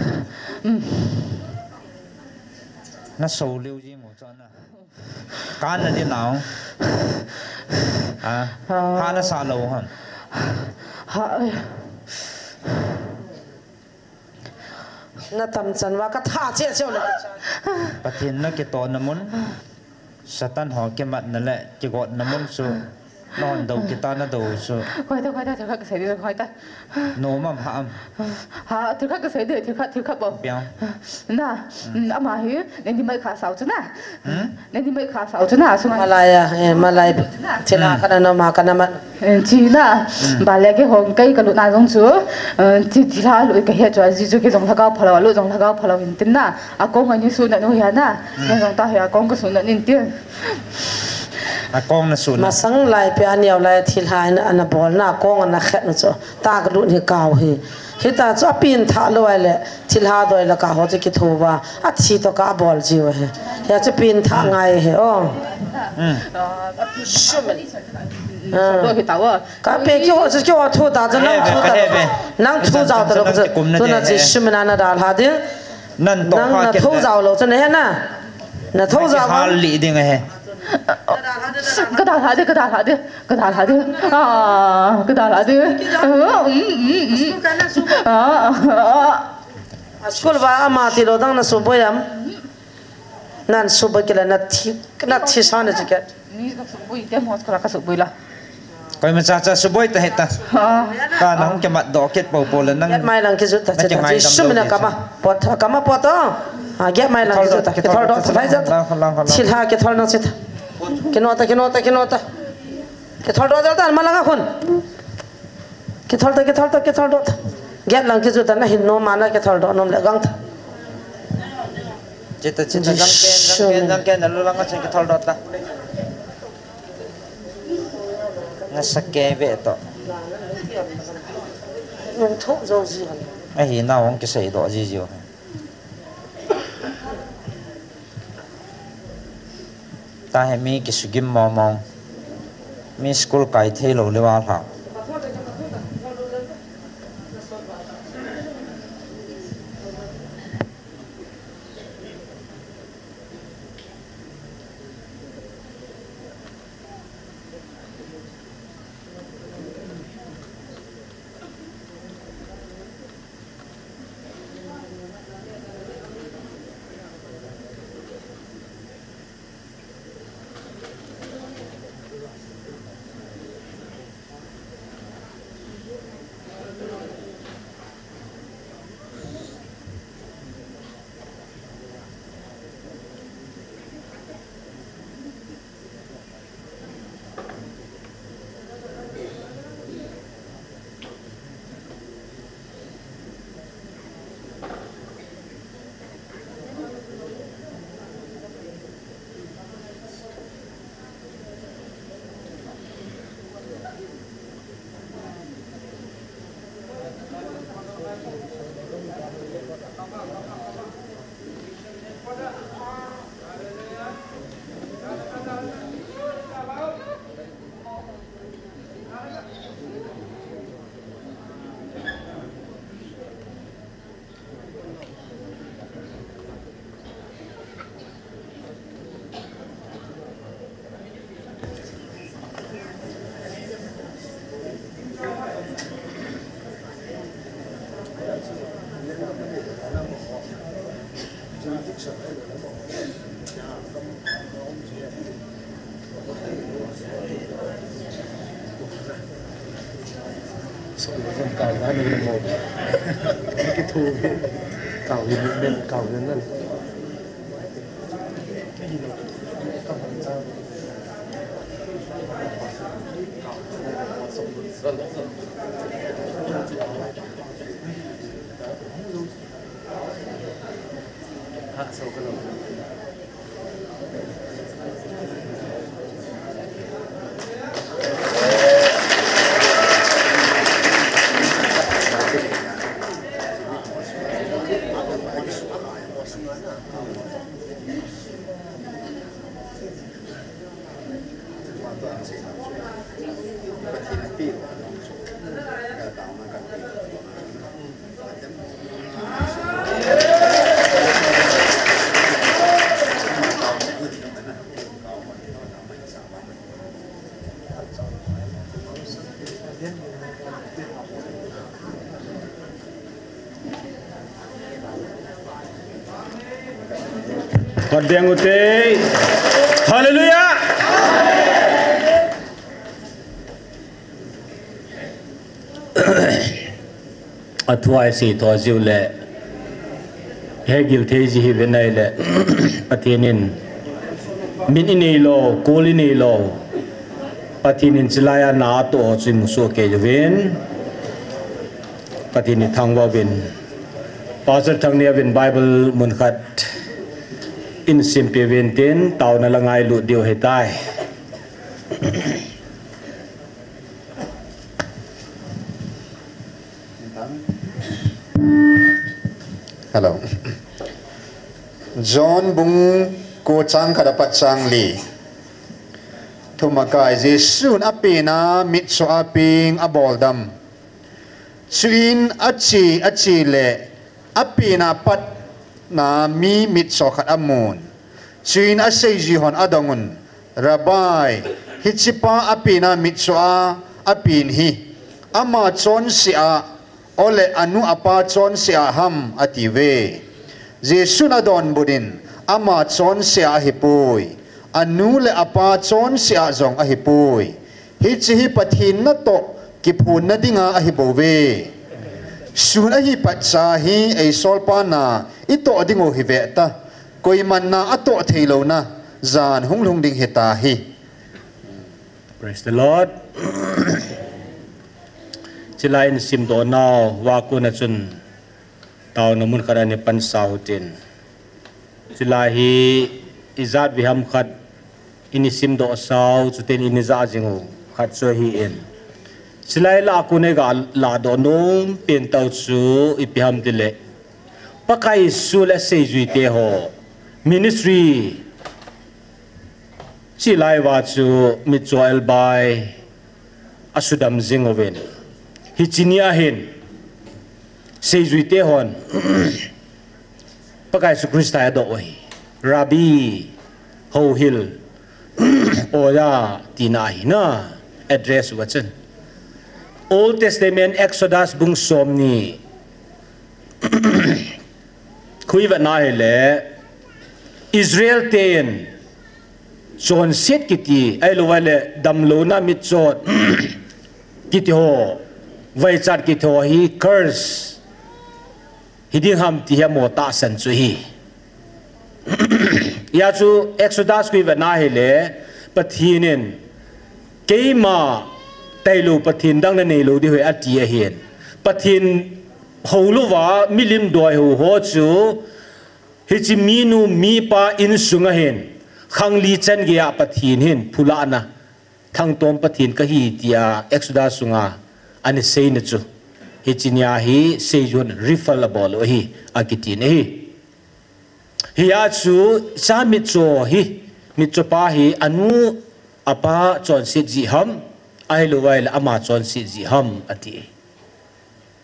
Mm. Na so liu ji mo cha na. Kan na di nau. Ah. Ah. Ha na sa lo ham. Ha. Na tam chan va ka tha che che le. Pathen na kitoh na mun. Satan ho kimat na le kigot na mun su. Non do kita na do su. Hoi ta, hoi ta, thil khat ka sei di, hoi ta. No mam ha am. Ha, thil khat ka sei di, thil khat, thil khat bo. Piang. Na, hmm, ama hi, neni mai kha sao chu na. Hmm? Neni mai kha sao chu na, sunga. Malai a, eh, malai. Thil a, hmm, kana no ma kana mat. Eh, chi na, hmm, ba le ke hong kai ka lut na jong chu, eh, chi, chi la lut ka he chu, a ji chu ke jong lhagao phalou, lut jong lhagao phalou hin tin na, a kong a ni su na nu hi na, hmm, ne jong ta hi a kong ka su na nin tin. A kong na su na. Masang lai pe a niau lai thil hai na, ana bol na, a kong ana khet na chu, ta ka lut hi kau hi. Hita chu a pin tha lou ai le, thilha doi la ka ho chu kitho va, a thi to ka bol jiu he. Hia chu pin tha ngai he, o. Hmm. Ka pe ki ho chu ki ho thu ta chu nang thu ta. Nang thu jao ta lou chu. Tu na Jesu mina na dalha ding. Nang na thu jao lou chu na he na. Na thu jao. Hal li ding he. Ka dalha de, ka dalha de, ka dalha de. Ah, ka dalha de. Ah, mm, mm, mm. Ah, ah, ah. A school va ama ti lou dang na suboi am. Nan suboi kila na thi, na thi sa na chi ke. Ni ka suboi te mo school ka suboi la. Koima cha cha suboi ta heta. Ah. Ka nang ke mat do ket po po le nang. Get mai lang ki jut ta, na che ke ta. Ngai dam Jesu mina lo kama. Pot, kama pot to. Ah, get mai lang ki jut ta. Kithol, kithol, kithol, kithol, kithol, kithol, kithol. Thilha kithol nang che ta. Kino ta, kino ta, kino ta. Kithol do jal ta, ma langa khun. Kithol ta, kithol ta, kithol do ta. Get lang ki jut ta, na hin nom ma na kithol do nom le gang ta. Che ta, che ta, jang ken, jang ken, jang ken, na lu langa chen kithol do ta. Na sa ke ve to. Nung tho jo ji han. Ahi na hong kisei do ji ji. Ta he mi kisugim mong mong. Mi school kai thei lou le va hla. Khat beng ute. Hallelujah. Athuai si tho jiu le. Hegil thei ji hi venai le. Pathen in min i nei lou, kul i nei lou. Pathen in chilai a na atoh chu i musoh kei uvin. Pathen i thangvah uvin. Pastor Thangnia vin Bible mun khat in simpi uvin tin taona la ngailut diu ahitai. Hello. John bung ko chang khat apat chang li. Thumakai Jesun apen a mitcho a peng abol dam. Chuin ache, ache le apen a pat na mi mitcho khat amun. Chuin aseijui hon adong un, Rabbi, hichepa apen a mitcho a apen hi ama chonse a, ole anu apa chonse a ham, atiuve. Jesun adonbut in, ama chonse a ahipoi, anu le apa chonse a jong ahipoi. Hiche hi Pathen natoh kiphonna dinga ahibouve. Sun ahi patcha hi eisolpa na itoh diu hi veta. Koiman na atoh theilouna jan hung lhung ding hitahi. Praise the Lord. Chilai in simdoh nau, vakun a chun taona mun khat a i pansau tin. Chilai hi ijat viham khat i simdoh sau, chutin i ja jing u khat chu ahin. Chilai la a kon a ga ladoh nom pen tau chu ipi ham tile. Pakai Jesu le seijuite ho. Ministry. Chilai va chu mitcho elbai. Asudam jing uvin. Hiche ni ahin. Seijuite hon. Pakai Jesu Christa adoh u ahi. Rabbi, houhil, oya, tina ahi na. Address u a chun. Old Testament, Exodus bung somni. Khuivetna hile, Israel ten chonset kiti, ahilou vale damlouna mitcho kiti ho, vaichat kiti ho hi curse hiding ham ti hi amo tahsan chu ahi. Hia chu Exodus khuivetna hile, Pathen in, keima tailou Pathen dang nanei lou ding ahi ati ahin. Pathen houlouva milim doi hou ho chu, hiche minu mipa insung ahin, khangli chan geiya Pathen hin phulahna, thangtom Pathen kahi tia Exodus sunga ana seina chu. Hiche nia hi seijun refer abol u ahi, akitin ahi. Hia chu cha mitcho hi, mitchopa hi anu apa chonset ji ham, ahilou vale ama chonset ji ham ati.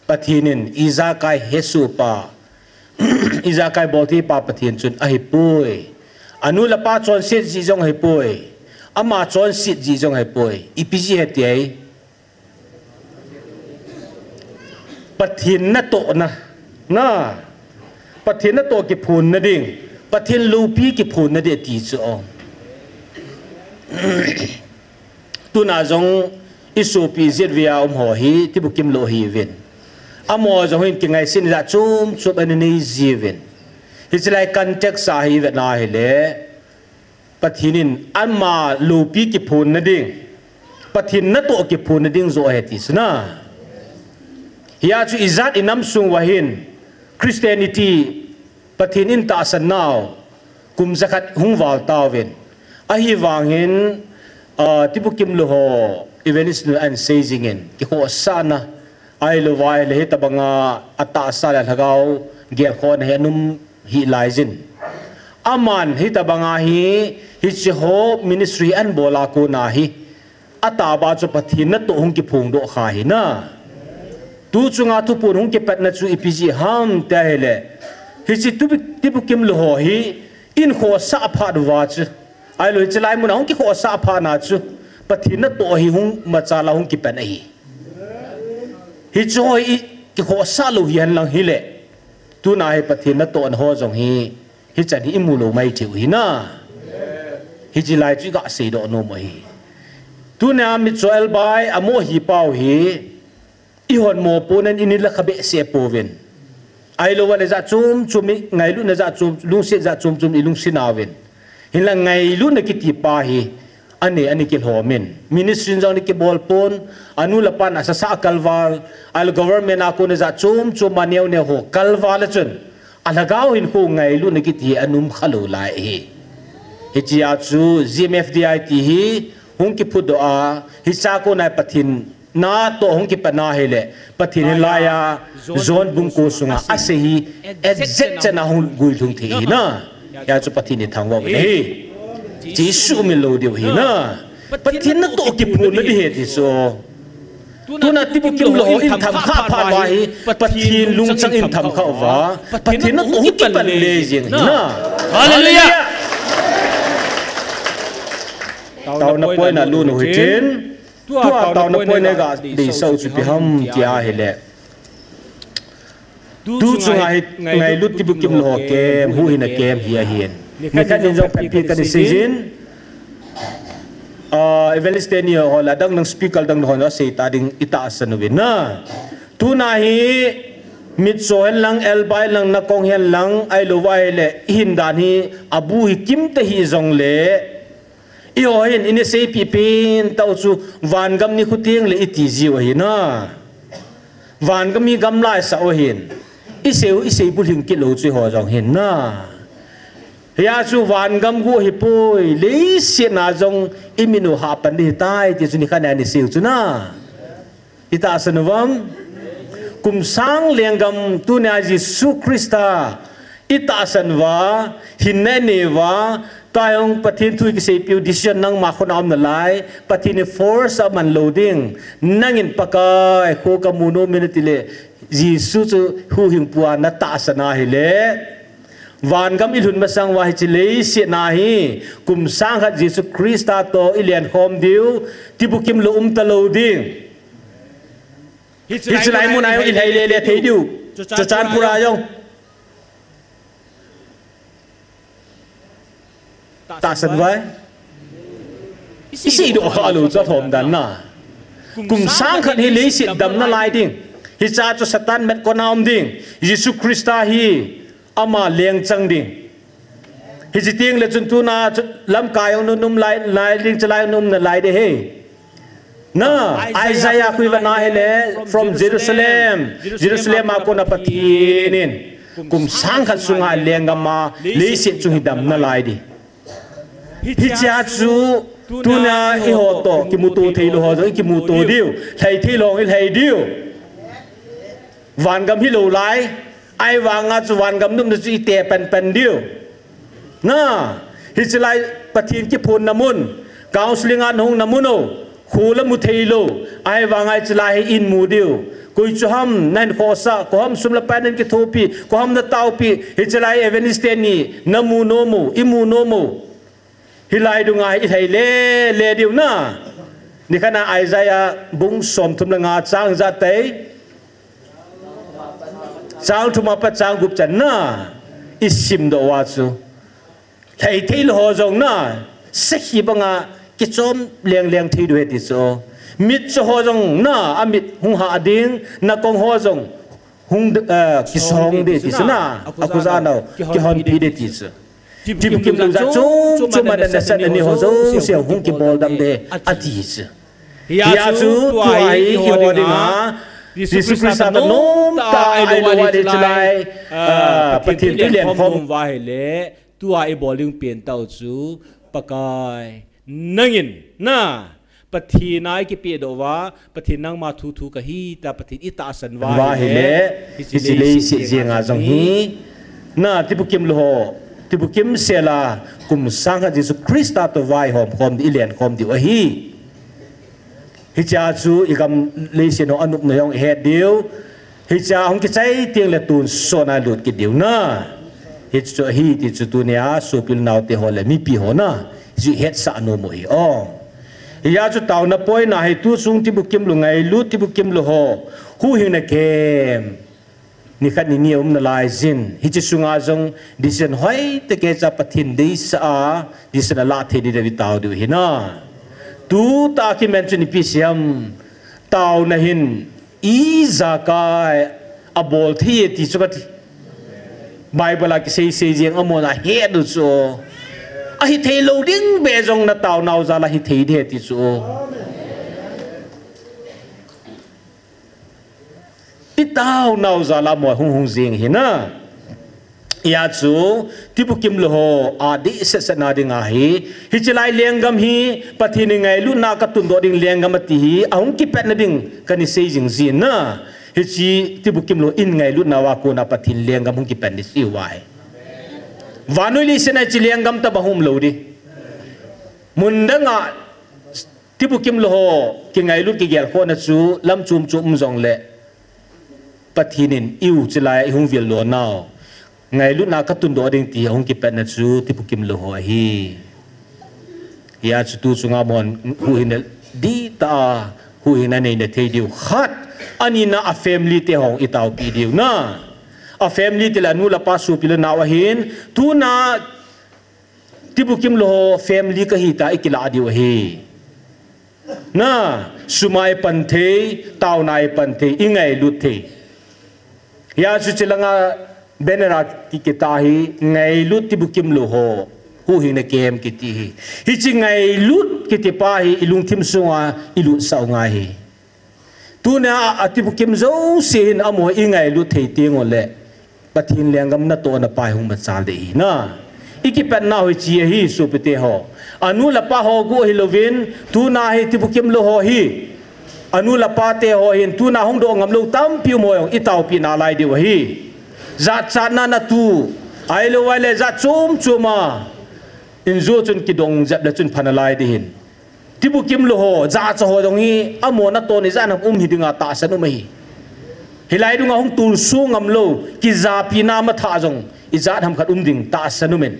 Pathen in ijakai hesohpa, ijakai boltheipa Pathen chun ahipoi. Anu le apa chonset ji jong ahipoi. Ama chonset ji jong ahipoi. Ipi ji ahi ti ai. Pathen natohna. Na. Pathen natoh kiphonna ding. Pathen loupi kiphonna ding ati chu. Tuna jong I sopi jet via um ho hi, tibukim lou hiuvin. Amaho jong hin kingaisin jat chom chom ana nei jiuvin. Hiche lai context a hi vetna hile, Pathen in ama loupi kiphonna ding, Pathen natoh kiphonna ding joh ahi ti chu na. Hia chu ijat inam sung uva hin Christianity Pathen in tahsan nau kum jakhat hung val tauvin. Ahivangin, ah, tibukim lou ho evangelist nu ahin sei jingin, kikhohsahna, ahilouva ahile hitabanga atahsa le lhagao gelkhohna hi anum hih laijin. Aman hitabanga hi, hiche ho ministry ahin bol a kona hi, atahbeh chu Pathen natoh hung kiphongdoh kha hi na. Tu chunga thuphon hung kipatna chu ipi jeh ham tia ahile, hiche tibu, tibukim lou ho hi, in khohsah phat uva chu, ahilou hiche lai muna hung kikhohsah phatna chu, Pathen natoh hi hung machal a hung kipan ahi. Hiche ho hi kikhohsah lou hihen lang hile, tuna hi Pathen natohna ho jong hi, hichan hi imu lou mai thei u hi na. Hiche lai chu iga seidoh nom u ahi. Tunia mitcho elbai amo hi pau hi, ihon mopohnan init le kha behseh pouvin. Ahilouva le jat chom chom i ngailutna jat chom, lungset jat chom chom ilungset nauvin. Hinla ngailutna kiti pa hi, anei, anei kilhomin. Ministry jong anei kibol pon, anu le apan asasa akalval, ahilou government a kona jat chom chom a neo neo ho kalval a chun. Alhagao hinkho ngailutna kiti hi anum khalou lai ahi. Hichea chu G M F D I ti hi hung kiphutdoh a, hichea kona Pathen natoh hung kipan ahile, Pathen hilaiya John bung ko sunga asei hi exact chan a hung guilhung thei ahi na. Hia chu Pathen ithangvah u ahi. Jesu min lou diu ahi na. Pathen natoh kiphonna ding ahi ti chu. Tuna tibukim lou ho in thamkhah phat uva hi, Pathen lungchang in thamkhah uva, Pathen natoh hung kipan le jeng ahi na. Hallelujah. Taona poina lhun u hitin. Tua taona poina ga deisah u chu ipi ham tia ahile, tu chunga hi ngailut tibukim lou ho kem, huhhingna kem hi ahin. Nikhat nin jong phatphat kana seijin, ah, evangelist teni ho le adang dang speaker dang dang hon asei ta ding itahsan uvin na. Tuna hi mitcho hen lang, elbai lang, nakong hen lang, ahilouva ahile ihin dan hi abu hi kimta hijongle, eiho hin ina seipeh pen tau chu, vangam nikho tengle iti jiu ahi na. Vangam hi gamla isah u ahin, isei u, isei bulhing kit lou chu eiho jong hin na. Hia chu vangam gu ahipoi, leiset na jong iminu hahpan ding ahitai ti chu nikhat nin ina seiu chu na. Itahsan uvam? Kum sang lenggam tunia Jesu Christa itahsan uva, hinna inei uva, tua jong Pathen thu ikiseipeh u decision nangma khut a um nalai, Pathen in force a man lou ding, nangin Pakai kho kamu nom in atile, Jesu chu huhhingpu a natahsan ahile, vangam ilhun masang uva hiche leiset na hi, kum sang khat Jesu Christa toh ilenkhom diu, tibukim lou um talou ding. Hiche lai mun a jong ilhai lele thei diu. Churachandpur a jong. Tahsan uva. Isei doh kha lou chu alhom dan na. Kum sang khat hi leiset dam nalai ding. Hichea chu Satan metkon a um ding. Jesu Christa hi ama lengchang ding. Hiche tengle chun tuna chu lamkai jong naum lai, lai ding, chalai jong naum nalai ding ahi. Na, Isaiah khu ivet na ahile, from Jerusalem, Jerusalem a kona Pathen in kum sang khat sunga lenggam a leiset chung hi dam nalai ding. Hichea chu tuna eiho toh kimuto theilou ho jong ikimuto diu, lhai theilou ho ilhai diu. Vangam hilou lai, ahivanga chu vangam nopna chu ite panpan diu. Na, hiche lai Pathen kiphonna mun, counselling a nahungna mun o, kho la mu theilou, ahivanga hiche lai hi in mu diu. Koi chu ham nahin khohsah, koi ham sum le pai nahin kithopi, koi ham nataopi, hiche lai evangelist teni namu nom u, imu nom u. Hilai dunga hi ilhai lele diu na. Nikhat na Isaiah bung somthum le nga chang ijat tai. Chang thum apat chang gup chan na. Isimdoh uva chu, lhai theilou ho jong na, sakhi banga kichom leng leng thei diu ahi ti chu. Mitcho ho jong na amit hung hah ding, nakong ho jong hung, eh, kisong ding ti chu na, akhuza nau kihonpi ding ti chu. Tibukim lung jat chom chom a nasatna nei ho jouse hung kiboldam ding ati chu. Hijeh chun tua hi eiho dinga Jesu Christa thanom tah a ilouvale chulai, ah, Pathen thu ilen khom uva ahile, tua ibol ding pen tau chu, Pakai, nangin na Pathen a ikipehdoh uva, Pathen nangma thu thu kahi tia Pathen itahsan uva ahile, hiche leiset jenga jong hi na tibukim lou ho, tibukim sela kum sang khat Jesu Christa toh vaihom khom ding, ilen khom diu ahi. Hichea chu igam leiset ho anopna jong ihet diu. Hichea hung kichai tengle tonsot a lut kit diu na. Hichu ahi ti chu tunia sopi le naote ho le mipi ho na, hichu ihetsah nom u hi o. Hijeh chun taona poina hi tuchung tibukim lou, ngailut tibukim lou ho, huhhingna kem, nikhat nini a um nalai jin, hiche sunga jong decision hoitah kei cha Pathen deisah a decision alah thei ding dei itao diu hi na. Tutah a kimen chun ipi seiyem, taona hin ijakai abol thei e ti chu kati. Bible a kisei sei jeng amon ahet u chu, ahithei lou ding beh jong nataonau jal a hithei ding ahi ti chu. Itaonau jal a amon hung hung jing hi na. Hijeh chun tibukim lou ho adehset setna dinga hi, hiche lai lenggam hi Pathen in ngailutna katundoh ding lenggam ati hi ahung kipatna ding kana sei jing jin na. Hiche tibukim lou in ngailutna uva kona Pathen lenggam hung kipat ding ahi uva hi. Vannoi leiset a hiche lenggam tobang hung um lou ding. Mun danga tibukim lou ho kingailut kigelkhohna chu lam chom chom um jongle, Pathen in eiu chulai a ihung vil lonau, ngailutna katundoh ding ti ahung kipatna chu tibukim lou ho ahi. Hijeh chun tuchunga amon huhhingna dihtah a huhhingna aneina thei diu khat, anina a family te ho itaopi diu na. A family tile anu le apa sopi le nao ahin, tuna tibukim lou ho family kahi tia ikilah diu ahi. Na, sum a ipan thei, taona a ipan thei, ingailut thei. Hijeh chun chulanga banner a kikit a hi, ngailut tibukim lou ho, huhhingna kem kiti hi. Hiche ngailut kiti pa hi ilungthim sunga ilutsah u ngai hi. Tunia atibukim jouse hin amaho ingailut thei tengule, Pathen lenggam natohna pa hi hung machal ding ahi na. Ikipatnau hiche ahi sopite ho. Anu le apa ho gu ahilouvin, tuna hi tibukim lou ho hi, anu le apa te ho hin tuna hungdoh ngamlou tampi um ho jong itaopi nalai diu ahi. Jachatna natu, ahilou ahile jat chom chom a injo chun kidong jep le chun pha nalai ding ahin. Tibukim lou ho, jacha ho jong hi, amaho natoh ijat ham um hi dinga tahsan um ahi. Hilai dunga hung tolso ngamlou, kijapina matha jong ijat ham khat um ding tahsan umin.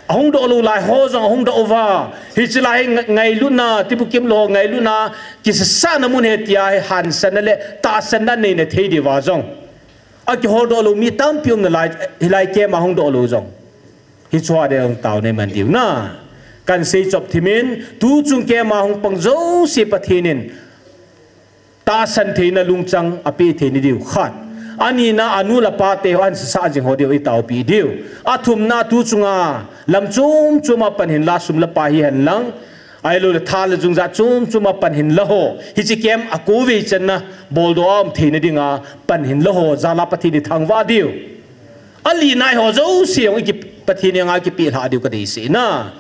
Ahung doh lou lai ho jong ahung doh uva, hiche lai hi nga-, ngailutna, tibukim lou ho ngailutna kisasahna mun ahi tia hi hansanna le tahsanna aneina thei diuva jong, akiholdoh lou mi tampi um nalai, hilai camp a hung doh lou jong. Hicheho a ding jong taona iman diu na. Kahin seichop thimin, tuchung camp a hung pang jouse Pathen in tahsan theina lungchang apeh thei na diu khat. Anina anu le apa te ho ahin sasah jing ho diu itaopi diu. Athumna tuchunga lam chom chom a pan hinla, sum le pai hihen lang, ahiloule tha le jung jat chom chom a pan hinla ho, hiche camp a kovei channa boldoh a um theina dinga pan hinla ho jal a Pathen ithangvah diu. Alina ho jouse jong iki, Pathen henga kipelhah diu kadeisah na.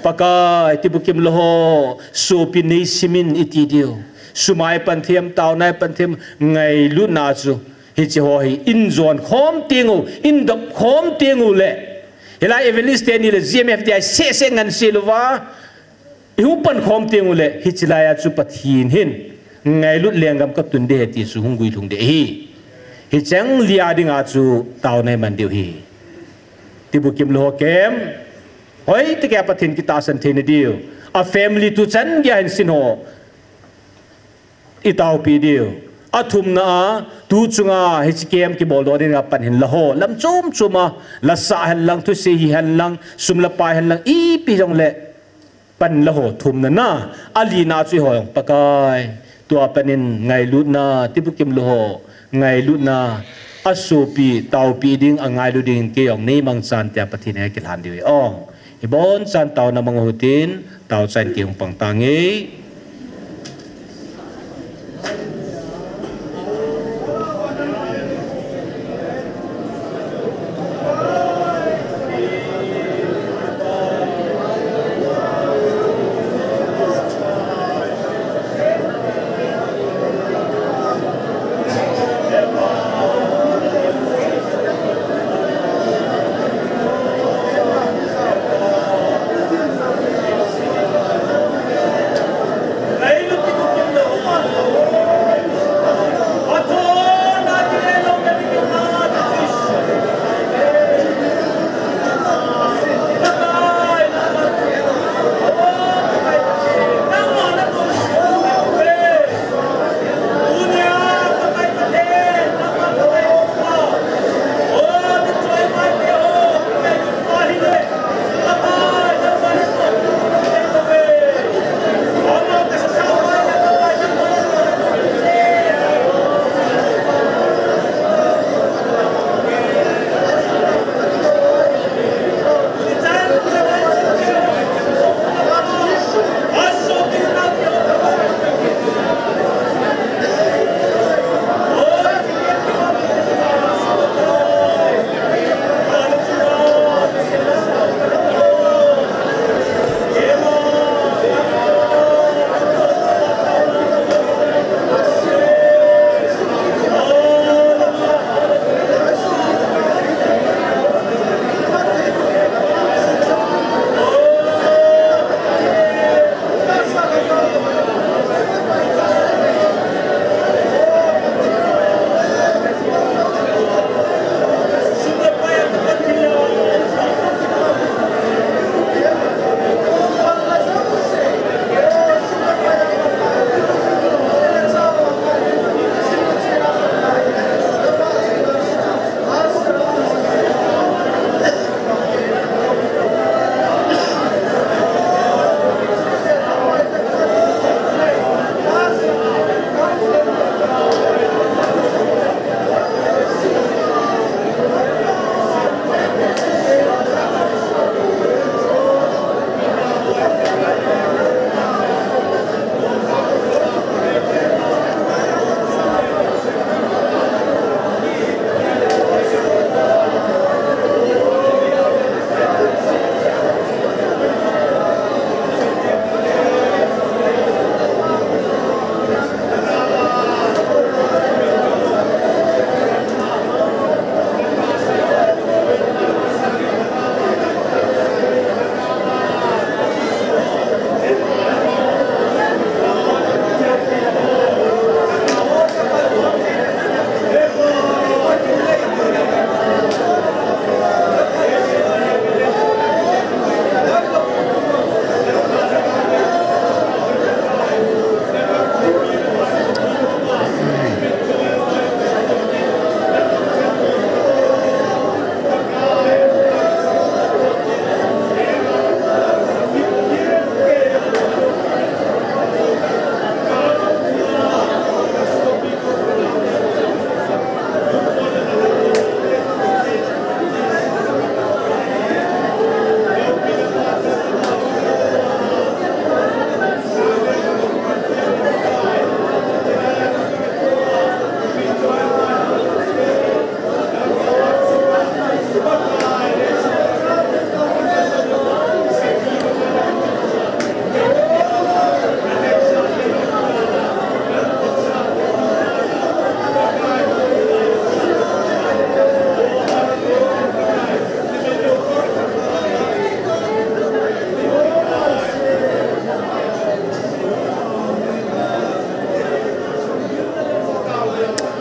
Pakai, tibukim lou ho, sopi neisimin iti diu. Sum a ipan thei em, taona a ipan thei em, ngailutna chu hiche ho hi injon khom tengule, indop khom tengule, hilai evangelist teni le G M F T I seh seh nganse louva ihung pan khom tengule, hiche laiya chu Pathen hin ngailut lenggam katun ding ahi ti chu hung guilhung ding ahi. Hicheng lia dinga chu taona iman diu ahi. Tibukim lou ho camp hoitah keiya Pathen kitahsan theina diu. A family tuchan geiya hinsei ho itaopi diu. Athumna a, tuchunga hiche camp kiboldoh dinga pan hinla ho, lam chom chom a, lasah hen lang, thusei hihen lang, sum le pai hen lang, ipi jongle, Panla ho thumna na, alina chu eiho jong Pakai, tua panin ngailutna, tibukim lou ho ngailutna, asopi, taopi ding, angailu ding, kei jong neimangchan tia Pathen henga kilhan diu ahi. Ong, ibon chan taona mang uhitin, taochain kei hung pang tange.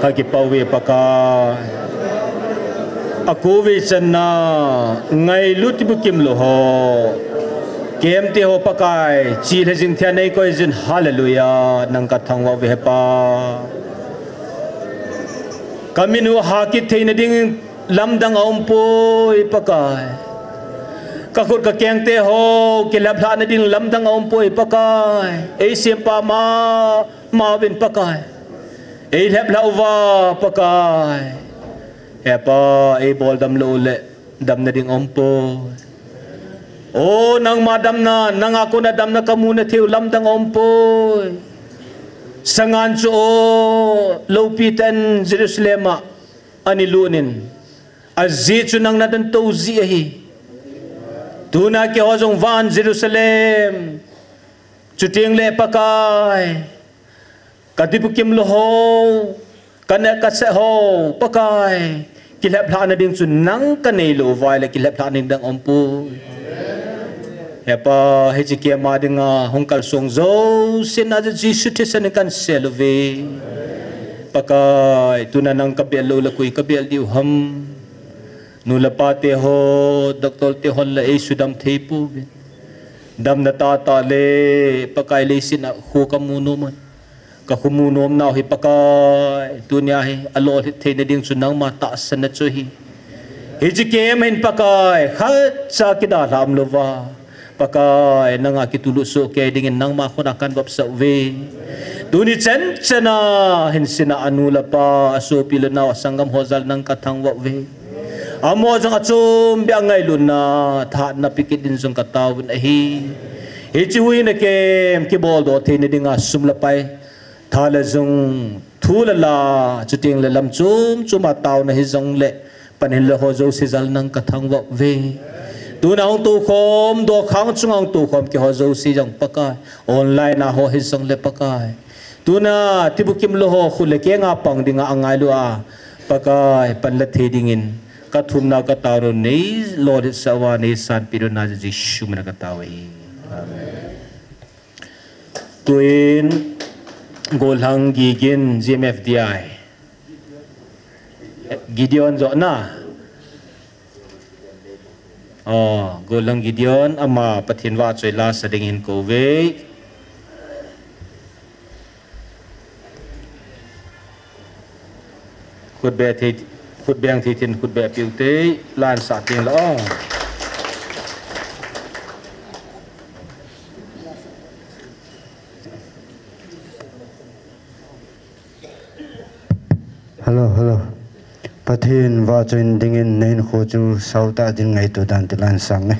Kakipah uve Pakai. Akhuve channa ngailut tibukim lou ho, kemte ho Pakai, chih le jing thei a neikoi jin, hallelujah, nang kathangvah uve He Pa. Kamin u hakit theina ding lamdang aumpoi Pakai. Ka khut ka keng te ho, kilheplhah na ding lamdang a um poi Pakai. Ei sempa ma, ma uvin Pakai. Ei lheplhah uva Pakai. He Pa, ei bol dam lou le, damna ding a um poi. O, nangma damna, nanga kona damna ka mu na thei u lamdang a um poi. Sangan chu o, loupi ten Jerusalem a, ana lut in. Ajeh chu nang na dam tou jeh ahi. Tuna keiho jong van Jerusalem. Chuteng le Pakai. Ka dibukim lou ho. Ka neh ka seh ho. Pakai. Kilheplhah na ding chu nang ka nei lou uva ahile kilheplhah na ding a um poi. He Pa, hiche keima dinga hung kalsong jouse na Jesu Christa min in kan sel uve. Pakai, tuna nang ka bel lou le koi ka bel diu ham. Nu le pa te ho, doctor te hon le ei sudam thei pouve. Damna tahtah le, Pakai leiset a kho ka mu nom in. Ka kho mu nom nau hi Pakai, tunia hi, alolhit theina ding chu nangma tahsan na chu ahi. Hiche keima hin Pakai, khatcha kidalha um louva. Pakai, nanga kitulut soh kei dingin nangma khut a kan vopsah uve. Tuni chan chan a, hinsei a anu le apa, asopi le nao, asanggam ho jal nang ka thangvah uve. Amaho jong achom beh a ngailutna, thahatna pe kit din jong ka taovin ahi. Hiche hui na kem, kibol doh theina dinga sum le pai. Tha le jung, thu le la, chuteng le lam chom chom a taona hijong le, pan hin le ho jouse jal nang ka thangvah uve. Tuna hung toukhom, dokhang chunga hung toukhom keiho jouse jong Pakai. Online a ho hijong le Pakai. Tuna tibukim lou ho khut le keng a pang dinga angailu a. Pakai, pan la thei dingin. Ka thumna ka taona nei lolhit sah uva nei sanpeh diu na Jesu min a ka tao ahi. Amen. Tuin, Golhang Gigin, G M F D I. Gideon jo na. Oh, Golhang Gideon, ama Pathen vahchoi la sa ding hin kou ve. Khut be thei, khut beng thei tin khut be piu te, la sa teng la ong. Hello, hello. Pathen vahchoi dingin na hinkho chu sao tah din ngaito dan ti la sang ne.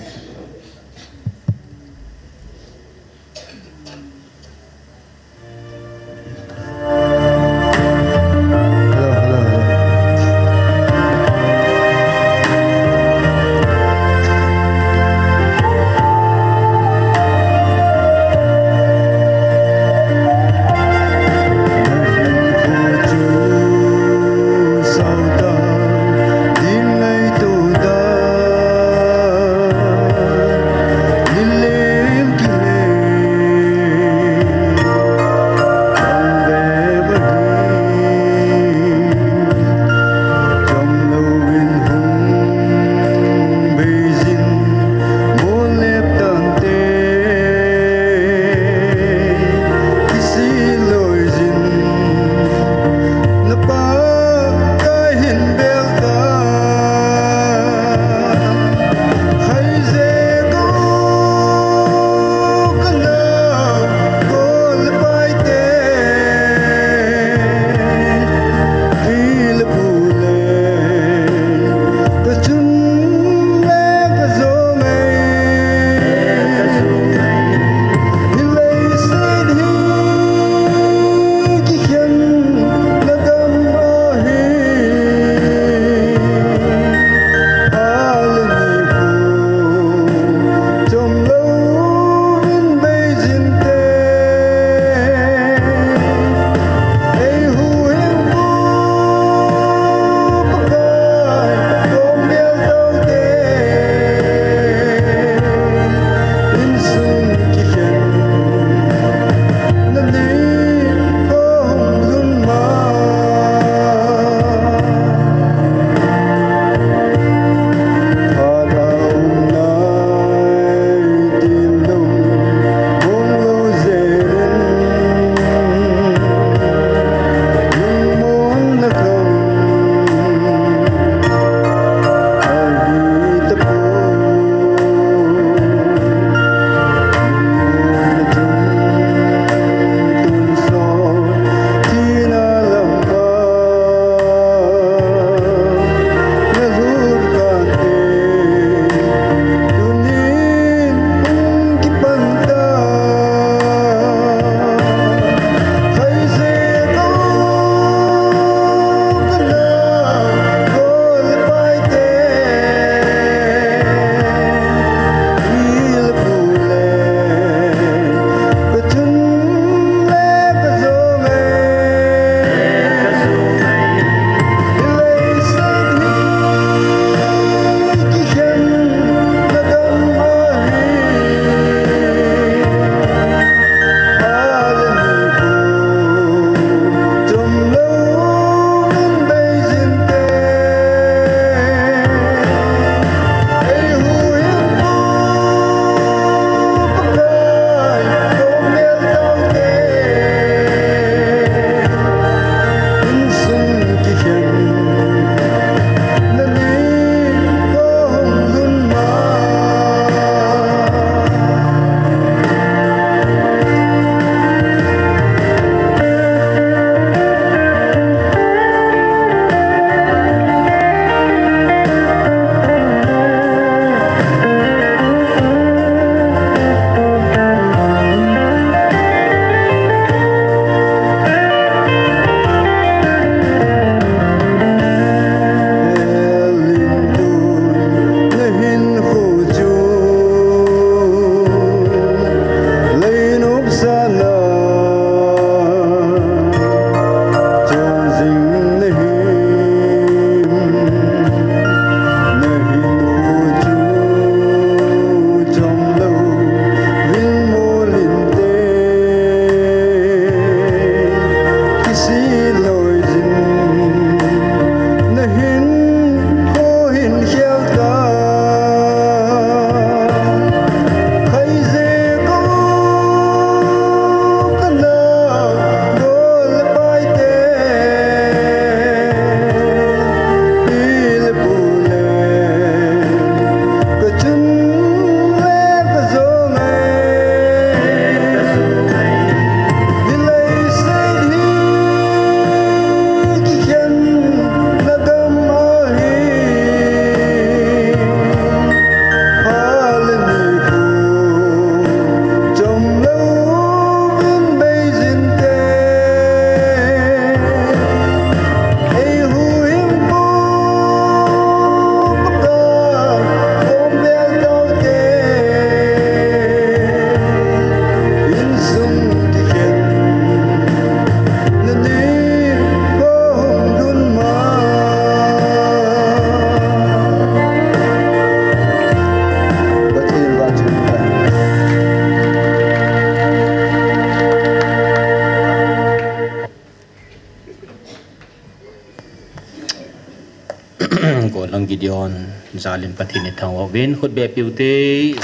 Gideon, jalin Pathen ithangvah uvin, khut beh peh ute.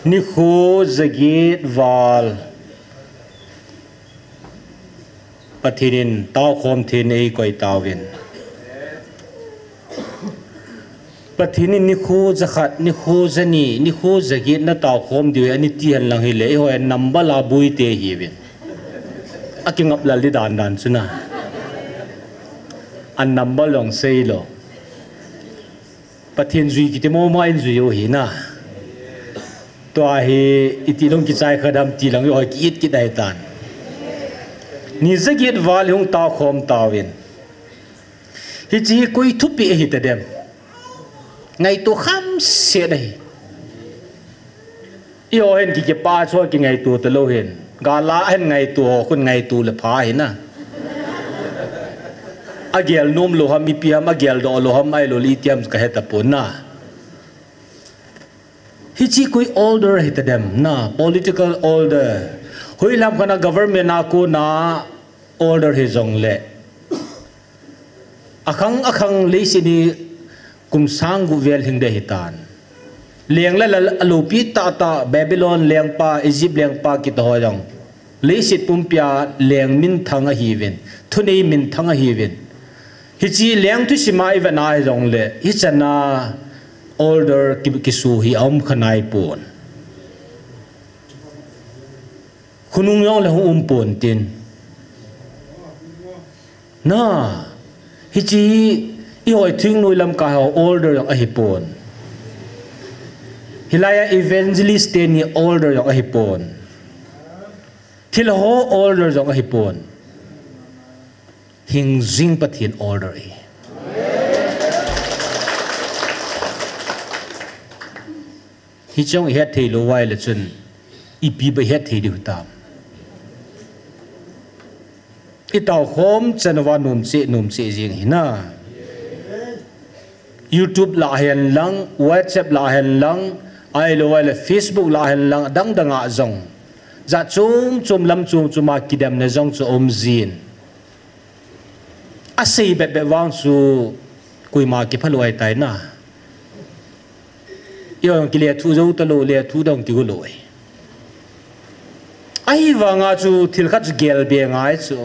Nikho jaget val Pathen in taokhom thei in eikoi tauvin. Pathen in nikho jakhat, nikho jani, nikho jaget nataokhom diu ahi, ani ti henlang hile, eiho number la bui te hiuvin. Akingap lal di dan dan chu na. A number jong seilou. Pathen jui kiti momo in jui u ahi na. Tua hi iti dong kichai kha dem ti lang eiho ki-it kit ahitan. Ni jaget val hung taokhom tauvin. Hiche hi koi thupeh ahi tadem. Ngaito khamset ahi. Eiho hin ki, kipah chu kingaito talou hin. Gal a hin ngaito ho khun ngaito le pha ahi na. Agel nom lou ham, ipi ham, agel doh lou ham, ahilou le iti ham kahe tapon na. Hiche koi order ahi tadem na, political order. Hoilam khat a government a kona order hijongle. Akhang akhang leiset hi kum sang gup vel hing ding ahitan. Leng le lal alopi tahtah Babylon lengpa, Egypt lengpa kiti ho jong. Leiset pumpia leng minthang ahiuvin, thunei minthang ahiuvin. Hiche leng thusim a ivet a hijongle, hichan a order ki, kisu hi aum kha naipon. Khonung jongle hung um pon tin. Na, hiche hi, eiho thingnoi lamkai ho order jong ahipon. Hilai a evangelist teni order jong ahipon. Thilha ho order jong ahipon. Hingjing Pathen order ahi. Hiche jong ihet thei lou uva ahile chun, ipi bou ihet thei diu hitam. Itaokhom chan uva nom cheh, nom cheh jeng ahi na. YouTube lah a hen lang, WhatsApp lah a hen lang, ahilou ahile Facebook lah a hen lang, adang dang a jong. Jat chom chom lam chom chom a kidemna jong chu aum jin. Asei bep bep vang chu koima kiphalou ahitai na. Eiho jong kilethuh jou talou, lethuh dong kigo lou ahi. Ahivanga chu thil khat chu gelbe ngai chu.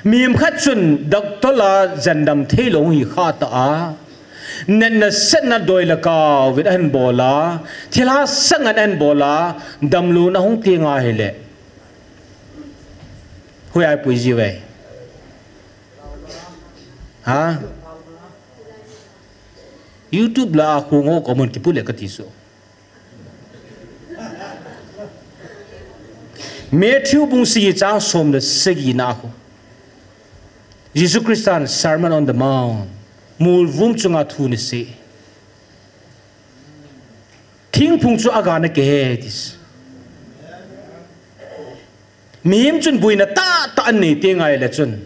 Mihem khat chun doctor la jandam theilou hi kha ta a. Natna setna doi le kau vin ahin bol a. Thilha sang an ahin bol a. Damlouna hung teng ahile. Hoi a ipui jiuve. Ha? YouTube lah a khu ngo comment kipu le kati chu. Matthew bung sagi chang som le sagi na khu. Jesu Christan Sermon on the Mount. Molvum chunga thu anasei. Thingphung chu aga na kihe ati chu. Mihem chun boina tahtah anei teng ahile chun.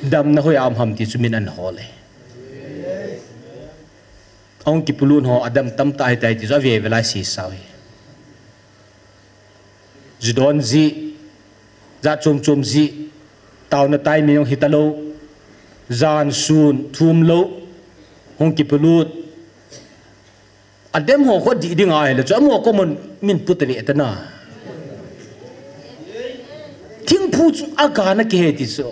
Damna hoiya um ham ti chu min ahol e. Ahung kipolut ho adam tamtah ahitai ti chu ave ve lai seisau hi. Ju don jeh, jat chom chom jeh, taona timing jong hitalou, jan sun thum lou, hung kipolut. Adam ho khu dih ding ahile chu, amaho comment min put ve tana. Thingphung chu aga na kihe ti chu.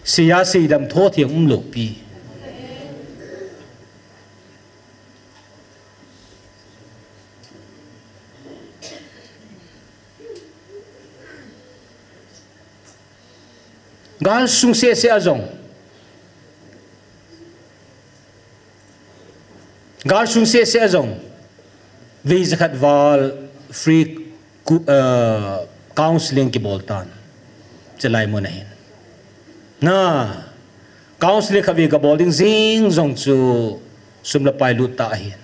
Seiya seidam tho theng umlou pi. Gal sung seh seh a jong. Gal sung seh seh a jong. Vei jakhat val free cu-, uh, counseling kibol tan. Chelai mun ahin. Na, counseling khatvei kabol ding jing jong chu sum le pai lut tah ahin.